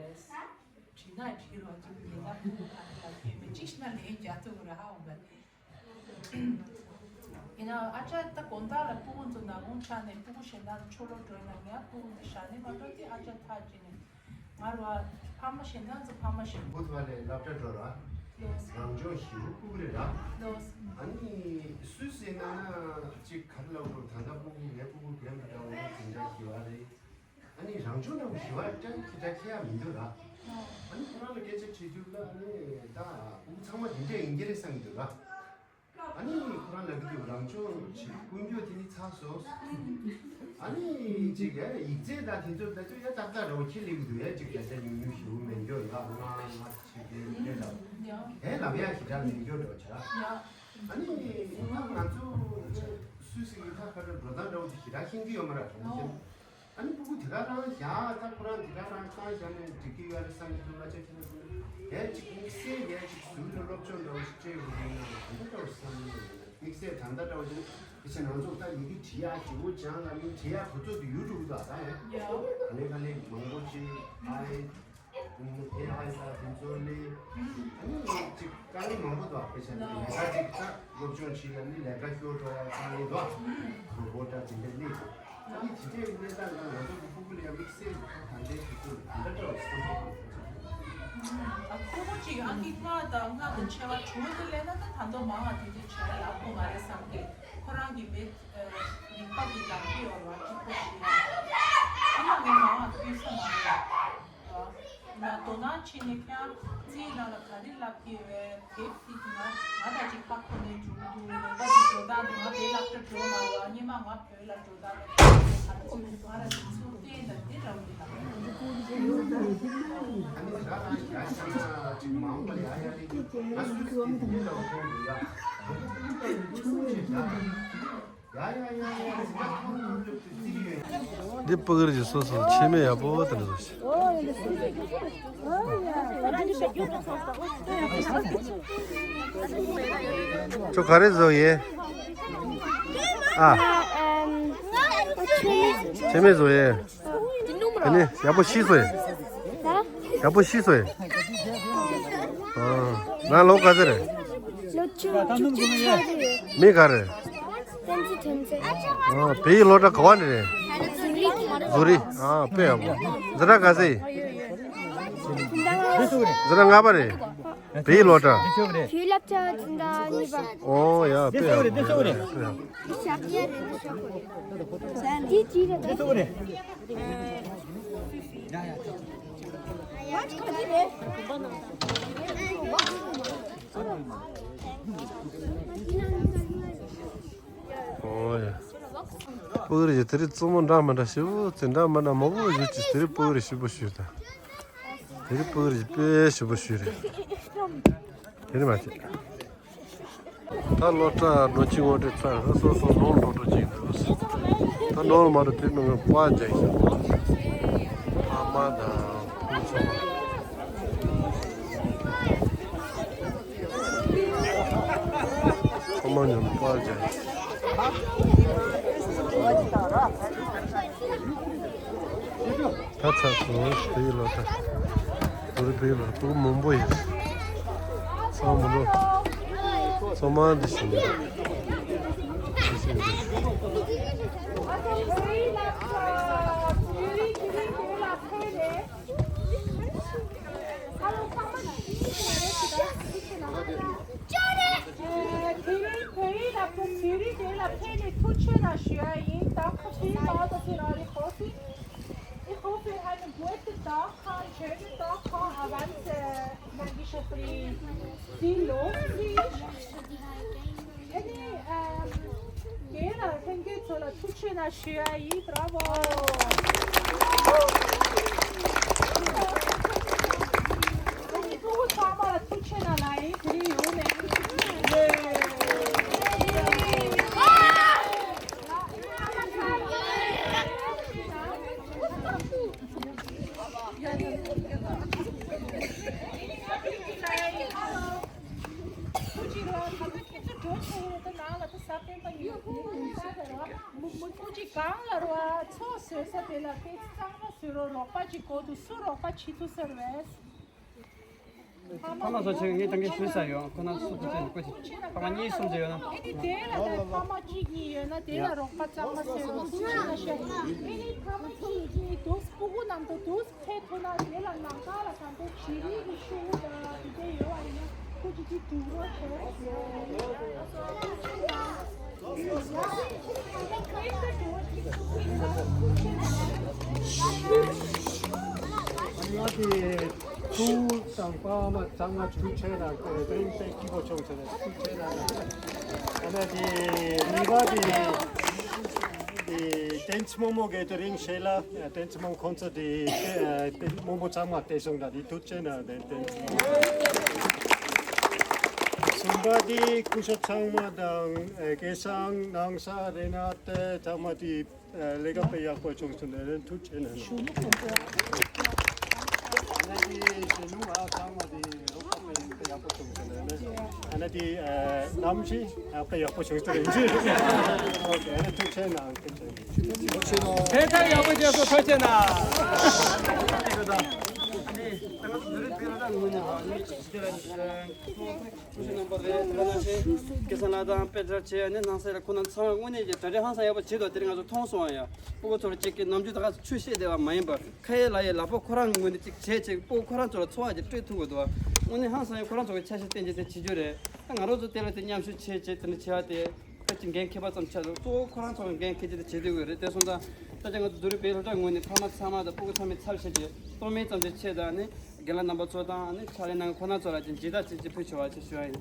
བྲིས་ན་བྲིས་རོགས་ཅིག་ཉེན་ཁ་ཕྲུ་གུ་ག་རེ་ལ་སྐྱོན་མེད་ཅིག་ཤི་ན་ལན་རྒྱག་ཐུབ་ར་ཧ་འོང་ག་ཡིན་ན་ཨ་ཅག་ད་དགོང་དག་ལ་སྤུ་གུ་ཚོ་ནག་ཁུང་ཆགས་ནས་སྤུ་གུ་གཞན་དག་ཚོ་ཆོ་ལོ་འགྲོ་ན་ངའི་སྤུ་གུ་འདི་བཞག་ནས་མ་འགྲོ་དེ་ཨ་ཅག་ཐག་བཅད་ནས་ང་རུ་ཨ་ཕ་མ་གཞན་དག་ཚོ་ཕ་མ་གཞན་སྤུ་གུ་ཚོ་ལ་སློབ་གྲྭ་འགྲོ་ར། རང་སྦྱོང་ཞེ་པོ་སྤུ་གུ་རེད་ར། ཨ་ནི་སུས་ཟེར་ན་ན་ཅིག་ག་རེ་ལབ་དགོས། ད་ལྟ་སྤུ་གུ་ངའི་སྤུ་གུ་རྒན་པ་འདྲ་བོ་དེ་འདྲ་ཞེ་པོ་རེད། ཨ་ནི་རང་སྦྱོང་འདྲ་བོ་ཞེ་པོ་ཅང་ཁྱེད་ཅག་ཁྱེད་ཡ་མི་འདུག་ར། ཨ་ནི་ཁོ་རང་ལ་སྐད་ཆ་དྲིས་དུས་ལ་ཨ་ནི་ད་སྤུ་གུ་ཚང་མ་དེ་འདྲ་ཡིན་གྱི་རེད་བསམ་གྱི་འདུག་ར། ཨ་ནི་ཁོ་རང་ལབ་ཀྱི་འདུག་རང་སྦྱོང་བྱེད་ཀུན་སྤྱོད་དེ་ནི་ཚར་སོང་། ཨ་ནི་ཅིག་ཡ་ཡིག་ཚད་དང་དེ་ཚོ་ལྟ་དུས་ཡ་ཏག་ཏག་རོ་ཁྱི་ལེགས་འདུག་ཡ་ཅིག་ཡ་ད་ཉུང་ཉུང་ཞུ་མེད་འགྱོ་ཡ་ང་ང་ཅིག་དེ་ལ་དེ་ལབ་ཡ་ཞེ་དྲག་མེད་འགྱོ་འགྲོ་བྱ། ཨ་ནི་ང་ང་ཚོ་སུས་སུ་ཡིག་ཐག་ཁ་ར་འགྲོ་སྟངས་འདྲ་བོ་དེ་ཞེ་དྲག་ཤེས་ཀྱི་ཡོད་མ་རེད་དྲང་ཤེས། ཨ་ནི་སྤུ་གུ་དེ་ག་རང་བཞག་ད་ཁོ་རང་དེ་ག་རང་བཏང་བཞག་ནས་འགྲིག་གི་ཡོད་རེད་བསམ་གྱི་འདུག་ལ་ཅག་ཁྱེད་རང་ཚོ་ཡ་ཅིག་དམིགས་བསལ་ཡ་ཅིག་ཟུར་ལ་སློབ་སྦྱོང་འདྲ་བོ་ཞིག་སྤྲད་དགོས་ཀྱི་ཡིན་ན་ད་ལྟ་འདྲ་བོ་བསམ་གྱི་ཡོད་རེད། དམིགས་བསལ་ད་ལྟ་འདྲ་བོ་ཞིག་དེ་བཞིན་ང་ཚོ་ད་ཡི་གེ་འབྲི་ཡག་ཞེ་པོ་སྦྱང་ལ་མི་འབྲི་ཡག་གོ་ཚོད་དུ་ཡོད་འགྲོ་གི་འདུག་ད་ཡ་ག་ལེ་ག་ལེ་མང་པོ་ཅིག་ཨ་ཡེ། དེ་ཨ་ཡེ་ད་དེ་ཚོ་ལས། ཨ་ནི་ཅིག་དཀའ་ངལ་མང་པོ་འདུག་དཔེ་ཆ་ནི་ལས་ཀ་ཅིག་ད་སློབ་སྦྱོང་བྱེད་ཡ་ནི་ལས་ཀ་ཤོར་འགྲོ་ཡ་དཀའ་ངལ་འདུག་རོ་བོ་ཊ་དེ་འདྲ་ནི། ཨ་ནི་དེ་འདྲའི་གནས་སྟངས་ལ་ང་ཚོ་གི་སྤུ་གུ་ལ་ཡ་དམིགས་བསལ་གྱི་ད་ལྟའི་དུས་ཚོད་ལ་དེ་འདྲ་འདྲ་བ་བསམ་བློ་གཏོང་དགོས་ས་རེད། ཨ་ཁོ་བོ་ཅིག་ཨ་ནི་ལྔ་དང་ལྔ་དང་བྱེ་བ་དྲུག་དེ་ལས་ན་ད་ད་མདོ་མང་བ་དེ་འདྲའི་བྱེ་བ་ཡག་པོ་མ་རེད་བསམ་གི། ཁོ་རང་གི་མི་རིག་པ་གི་ལམ་གྱི་ཡོད་ར་ཁྱི་ཁོ་ཞིག་ཡ། ཨ་ནི་ངས་མང་བ་ཕུལ་ས་མ་རེད། ང་དོ་སྣང་བྱེད་ནས་ཁྱེད་རང་རྩིས་ནང་ལ་ག་རེ་ལབ་ཀྱི་ཡོད་དེབ་ཅིག་ང་ང་ད་ཅིག་ཁ་ཁོ་ནས་འགྲོ་གི་འདུག་ལས་ཀ་ཅིག་འགྲོ་སྟངས་འདུག་ང་དེ་ལབ་ཏུ་འགྲོ་མ་རེད་བ། སྙེ་མ་ང་བོད་ལ་འགྲོ་སྟངས་འདུག་ང་ར་དེ་ཚོ་བསྟན་དང་དེ་འདྲ་བོ་དེ་ལབ། འདི་སྤུ་གུར་གྱི་སོ་སོ་ཆེ་མེད་ཡག་པོ་དེ་འདྲ་བཟོ་ཞིག་ཁྱོད་ག་རེ་བཟོ་ཡས། ཨ། ཆེ་མེད་བཟོ་ཡས། དེ་ནི་ཡག་པོ་ཤེས་སོ་ཡས། ཡག་པོ་ཤེས་སོ་ཡས། ཨ། ང་ལོ་ག་ཚོད་རེད། ལོ་བཅུ་བཅུ་གཅིག་ཆགས་རེད། མི་ག་རེ། བསྟན་འཛིན་དོན་ཚེ། ཨ། བོད་ཡིག་སློབ་གྲྭ་ག་བ་ནས་རེད། ཟུ་རི། ཟུ་རི། ཨ། དཔེ་ཡག་པོ། འཛིན་གྲྭ་ག་ཚོད་ཡིན། འཛིན་གྲྭ་ལྔ་པ་རེད། བོད་ཡིག་སློབ་གྲྭ། བོད་སློབ་གྲྭ་འཛིན་གྲྭ་གཉིས་པ། ཨོ་ཡ། དཔེ་ཡག་པོ། དཔེ་ཡག་པོ། ཞག་རེད། འདི་ཅི་རེད། ཨོ་ཡ། སྤུ་གུ་རེ་དེ་རིང་བཙུན་མོ་འདྲ་མི་འདྲ་ཞེ་པོ་ཅིག་འདྲ་མི་འདྲ་མང་པོ་ཞིག་ཅིག་དེ་རིང་སྤུ་གུ་རེ་ཞེ་པོ་ཞིག་དང་། དེ་རིང་སྤུ་གུ་རེ་དཔེ་ཞེ་པོ་ཞིག་རེད། དེ་རིང་མ་བྱེད། ད་སློབ་གྲྭ་ལོ་གཅིག་ངོ་སྤྲོད་ཚར། ད་སོ་སོ་ནང་འགྲོ་འགྲོ་ཅིག་འདུག་ད་ནང་མ་འགྲོ་དེ་མི་ངོ་པ་རྒྱག་ཤག་ཨ་མ་དང་ཕུ་ཚོ། ཨ་མ་ཉོན་པར་བྱ། ད་ཚ་སོང་། བོད་ཡིག་སློབ་གྲྭ། བོད་རིག་བོད་ཡིག་སློབ་གྲྭ་སྤུ་གུ་མང་པོ་ཡོད། ཚང་མ་ལོ། ཚང་མ་འདི་བཞིན་འདི་བཞིན་འདི། དེ་རིང་བོད་ཡིག་སློབ་གྲྭ་བོད་རིགས་དེ་ལ་ཕེབས་ནས་ཐུགས་རྗེ་གནང་ཞུ་ཡ་ཡིན། Danke vielmals, dass ihr alle gekommen seid. Ich hoffe, ihr habt einen guten Tag gehabt, einen schönen Tag gehabt, auch wenn es, äh, manchmal schon ein bisschen viel los ist. ཨ་ནི། ཨམ། རྒན་ལགས་ལྷན་རྒྱས་ཚོ་ལ་ཐུགས་རྗེ་གནང་ཞུ་ཡ་ཡིན། Bravo. ཨ་ནི་སྤུ་གུ་ཚང་མ་ལ་ཐུགས་རྗེ་གནང་ལབ་ཡིན། དེ་རིང་ཡོང་ནས། ཁོ་ཅིག་རོ་ད་ལྟ་ཁྱེད་ཚོ་འགྲོ་ཆེ་ཡོད་དོ། ནང་ལ་ད་ས་པཎ་པ་ཡོད་ཁོ་ཅིག་གང་ལ་རོ་ཚོགས་བཟོས་ས་དེ་ལ་སྐད་ཆ་གཙང་མ་བཟོས་རོགས། རོགས་པ་ཅིག་དགོས་འདུག་སུ་རོགས་པ་བྱེད་ཐུབ་ས་རེད། ཕ་མ་ཚོ་ཆེ་ངས་ད་གིན་ཞུས་ས་ཡོད། ཁོ་ན་སུ་ཐུབ་ཆེན་བཀོད་ཅིག་ཕ་མ་གཉིས་གསུམ་ཅིག་ཡོད་ན། ཨེ་ནི་དེ་ལ་ད་ཕ་མ་གཅིག་གཉིས་ཡོད་ན་དེ་ལ་རོགས་པ་གཙང་མ་བཟོས་རོགས། ཐུབ་ཆེན་ན་ཤོད། ཨེ་ནི་ཕ་མ་གཅིག་གཉིས་འདུག་སྤུ་གུ་རྣམས་དང་འདུག་ཕེབས་ཐུབ་ན་དེ་ལ་ནང་ཁ་ལ་གང་འདྲ་བྱེད་རིགས་ཀྱི་ཤུགས་དང་དེ་འདྲ་ཡོད་པ་ཡིན་ན། ང་དེ་ཐུགས་དང་པ་མ་ཚང་མ་ཐུགས་ཆེ་ན་དེ་རིང་དཔེ་སྐྱིད་པོ་བྱུང་ཟེར་ནས་ཐུགས་ཆེ་ན་ཨ་ནི་དེ་གཉིས་པ་དེ་དེ་བསྟན་འཛིན་རྨོ་མོ་གི་དེ་རིང་ཞལ་ལག་བསྟན་འཛིན་རྨོ་མོ་ཁོང་ཚོ་དེ་དེ་རྨོ་མོ་ཚང་མ་བལྟས་སོང་ད་དེ་ཐུགས་ཆེ་ན་དེ་བསྟན་འཛིན་རྨོ་མོ་གསུམ་པ་དེ་སྐུ་ཞབས་ཚང་མ་དང་སྐལ་བཟང་ནང་ས་རེ་ན་དེ་ཚང་མ་དེ། ལས་ཀ་དཔེ་ཡག་པོ་བྱུང་སོང་ནས་ཐུགས་ཆེ་ན། ཨ་ནི་དེ་གཞོན་ནུ་ཨ་ཚང་མ་དེ་རོགས་པ་དཔེ་ཡག་པོ་བྱུང་སོང་ནས། ཨ་ནི་དེ་གནམ་གཤིས་ཡག་པོ་ཡག་པོ་བྱུང་སོང་ནས། ཨོ་ཁེ། ཨ་ནི་ཐུགས་ཆེ་ན། ཐུགས་ཆེ་ན། དེ་ལྟར་ཡག་པོ་བྱས་སོང་། ཐུགས་ཆེ་ན། ཀུ་ཤུ་རྣམ་པ་རེད། ད་ནང་བཞིན་སྐལ་བཟང་ལགས་དང་དཔེ་མཛོད་བྱས་ནས་ནང་སའི་ཁོ་ན་ཚང་མ་དངོས་གནས་ཀྱི་གྲ་སྒྲིག་ཧང་སང་ཡག་པོ་བྱེད་འདུག་དེ་རིང་ང་ཚོ་མཐོང་སོང་བ་ཡ། སྤུ་གུ་ཚོར་གཅིག་གི་ནམ་རྒྱུན་ད་ག་ཆོས་བཤད་བསྡད་པ་མ་ཡིན་པར་ཁ་ཡས་ལག་ཡས་ལག་པ་ཁོ་རང་ངོས་ནས་གཅིག་བྱས་བྱས་སྤུ་གུ་ཁོ་རང་ཚོ་ལ་འཚོ་བ་ཅིག་སྤྲོད་ཐུབ་དགོས་འདུག་དངོས་གནས་ཧང་སང་ཡ་ཁོ་རང་ཚོ་གི་ཆ་ཤས་བསྟན་རྒྱུ་དེ་བྱེད་རྒྱུ་རེད། ད་ང་རང་ཚོ་དེ་ལ་དེ་མཉམ་ཞུགས་བྱས་བྱས་དེ་འདྲ་བྱས་པ་དེ། ད་ཅིག་འགན་འཁྱེར་བ་ཙམ་ཆགས་འདུག་གཙོ་བོ་ཁོ་རང་ཚོ་གི་འགན་འཁྱེར་རྒྱུ་དེ་བྱེད་སྡོད་དགོས་རེད། དེ་སོང་ཙང་ད་ཅིག་ང་ཚོ་བསྡུ་རུབ་པའི་སློབ་གྲྭ་ངོས་ནས་ཕ་མ་ཚང་མ་དང་སྤུ་གུ་ཚང་མའི་ཚབ་བྱས་ཏེ་གཏོར་སྨོན་ཙམ་ཅིག་བྱས་དང་ནི། རྒན་ལགས་རྣམ་པ་ཚོ་དང་ནི་ཕྱག་ལས་གནང་མཁན་ཁོང་རྣམ་ཚོ་ལ་ཅིག་མཇལ་དར་ཅིག་ཅིག་ཕུལ་ཆོག་པ་ཅིག་ཞུ་བ་ཡིན།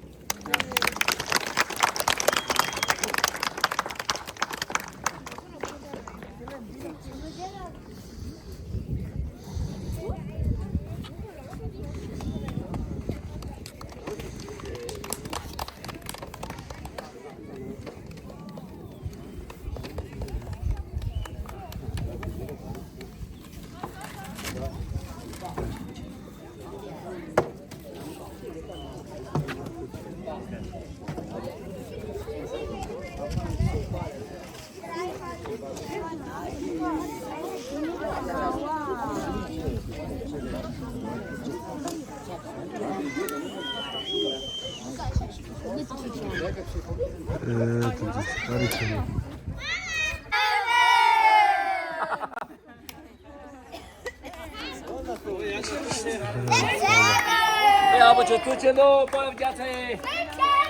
ཨ་བོ་ཆོ་ཐུགས་ཆེ་ལོ། པ་བརྒྱ་ཚེ།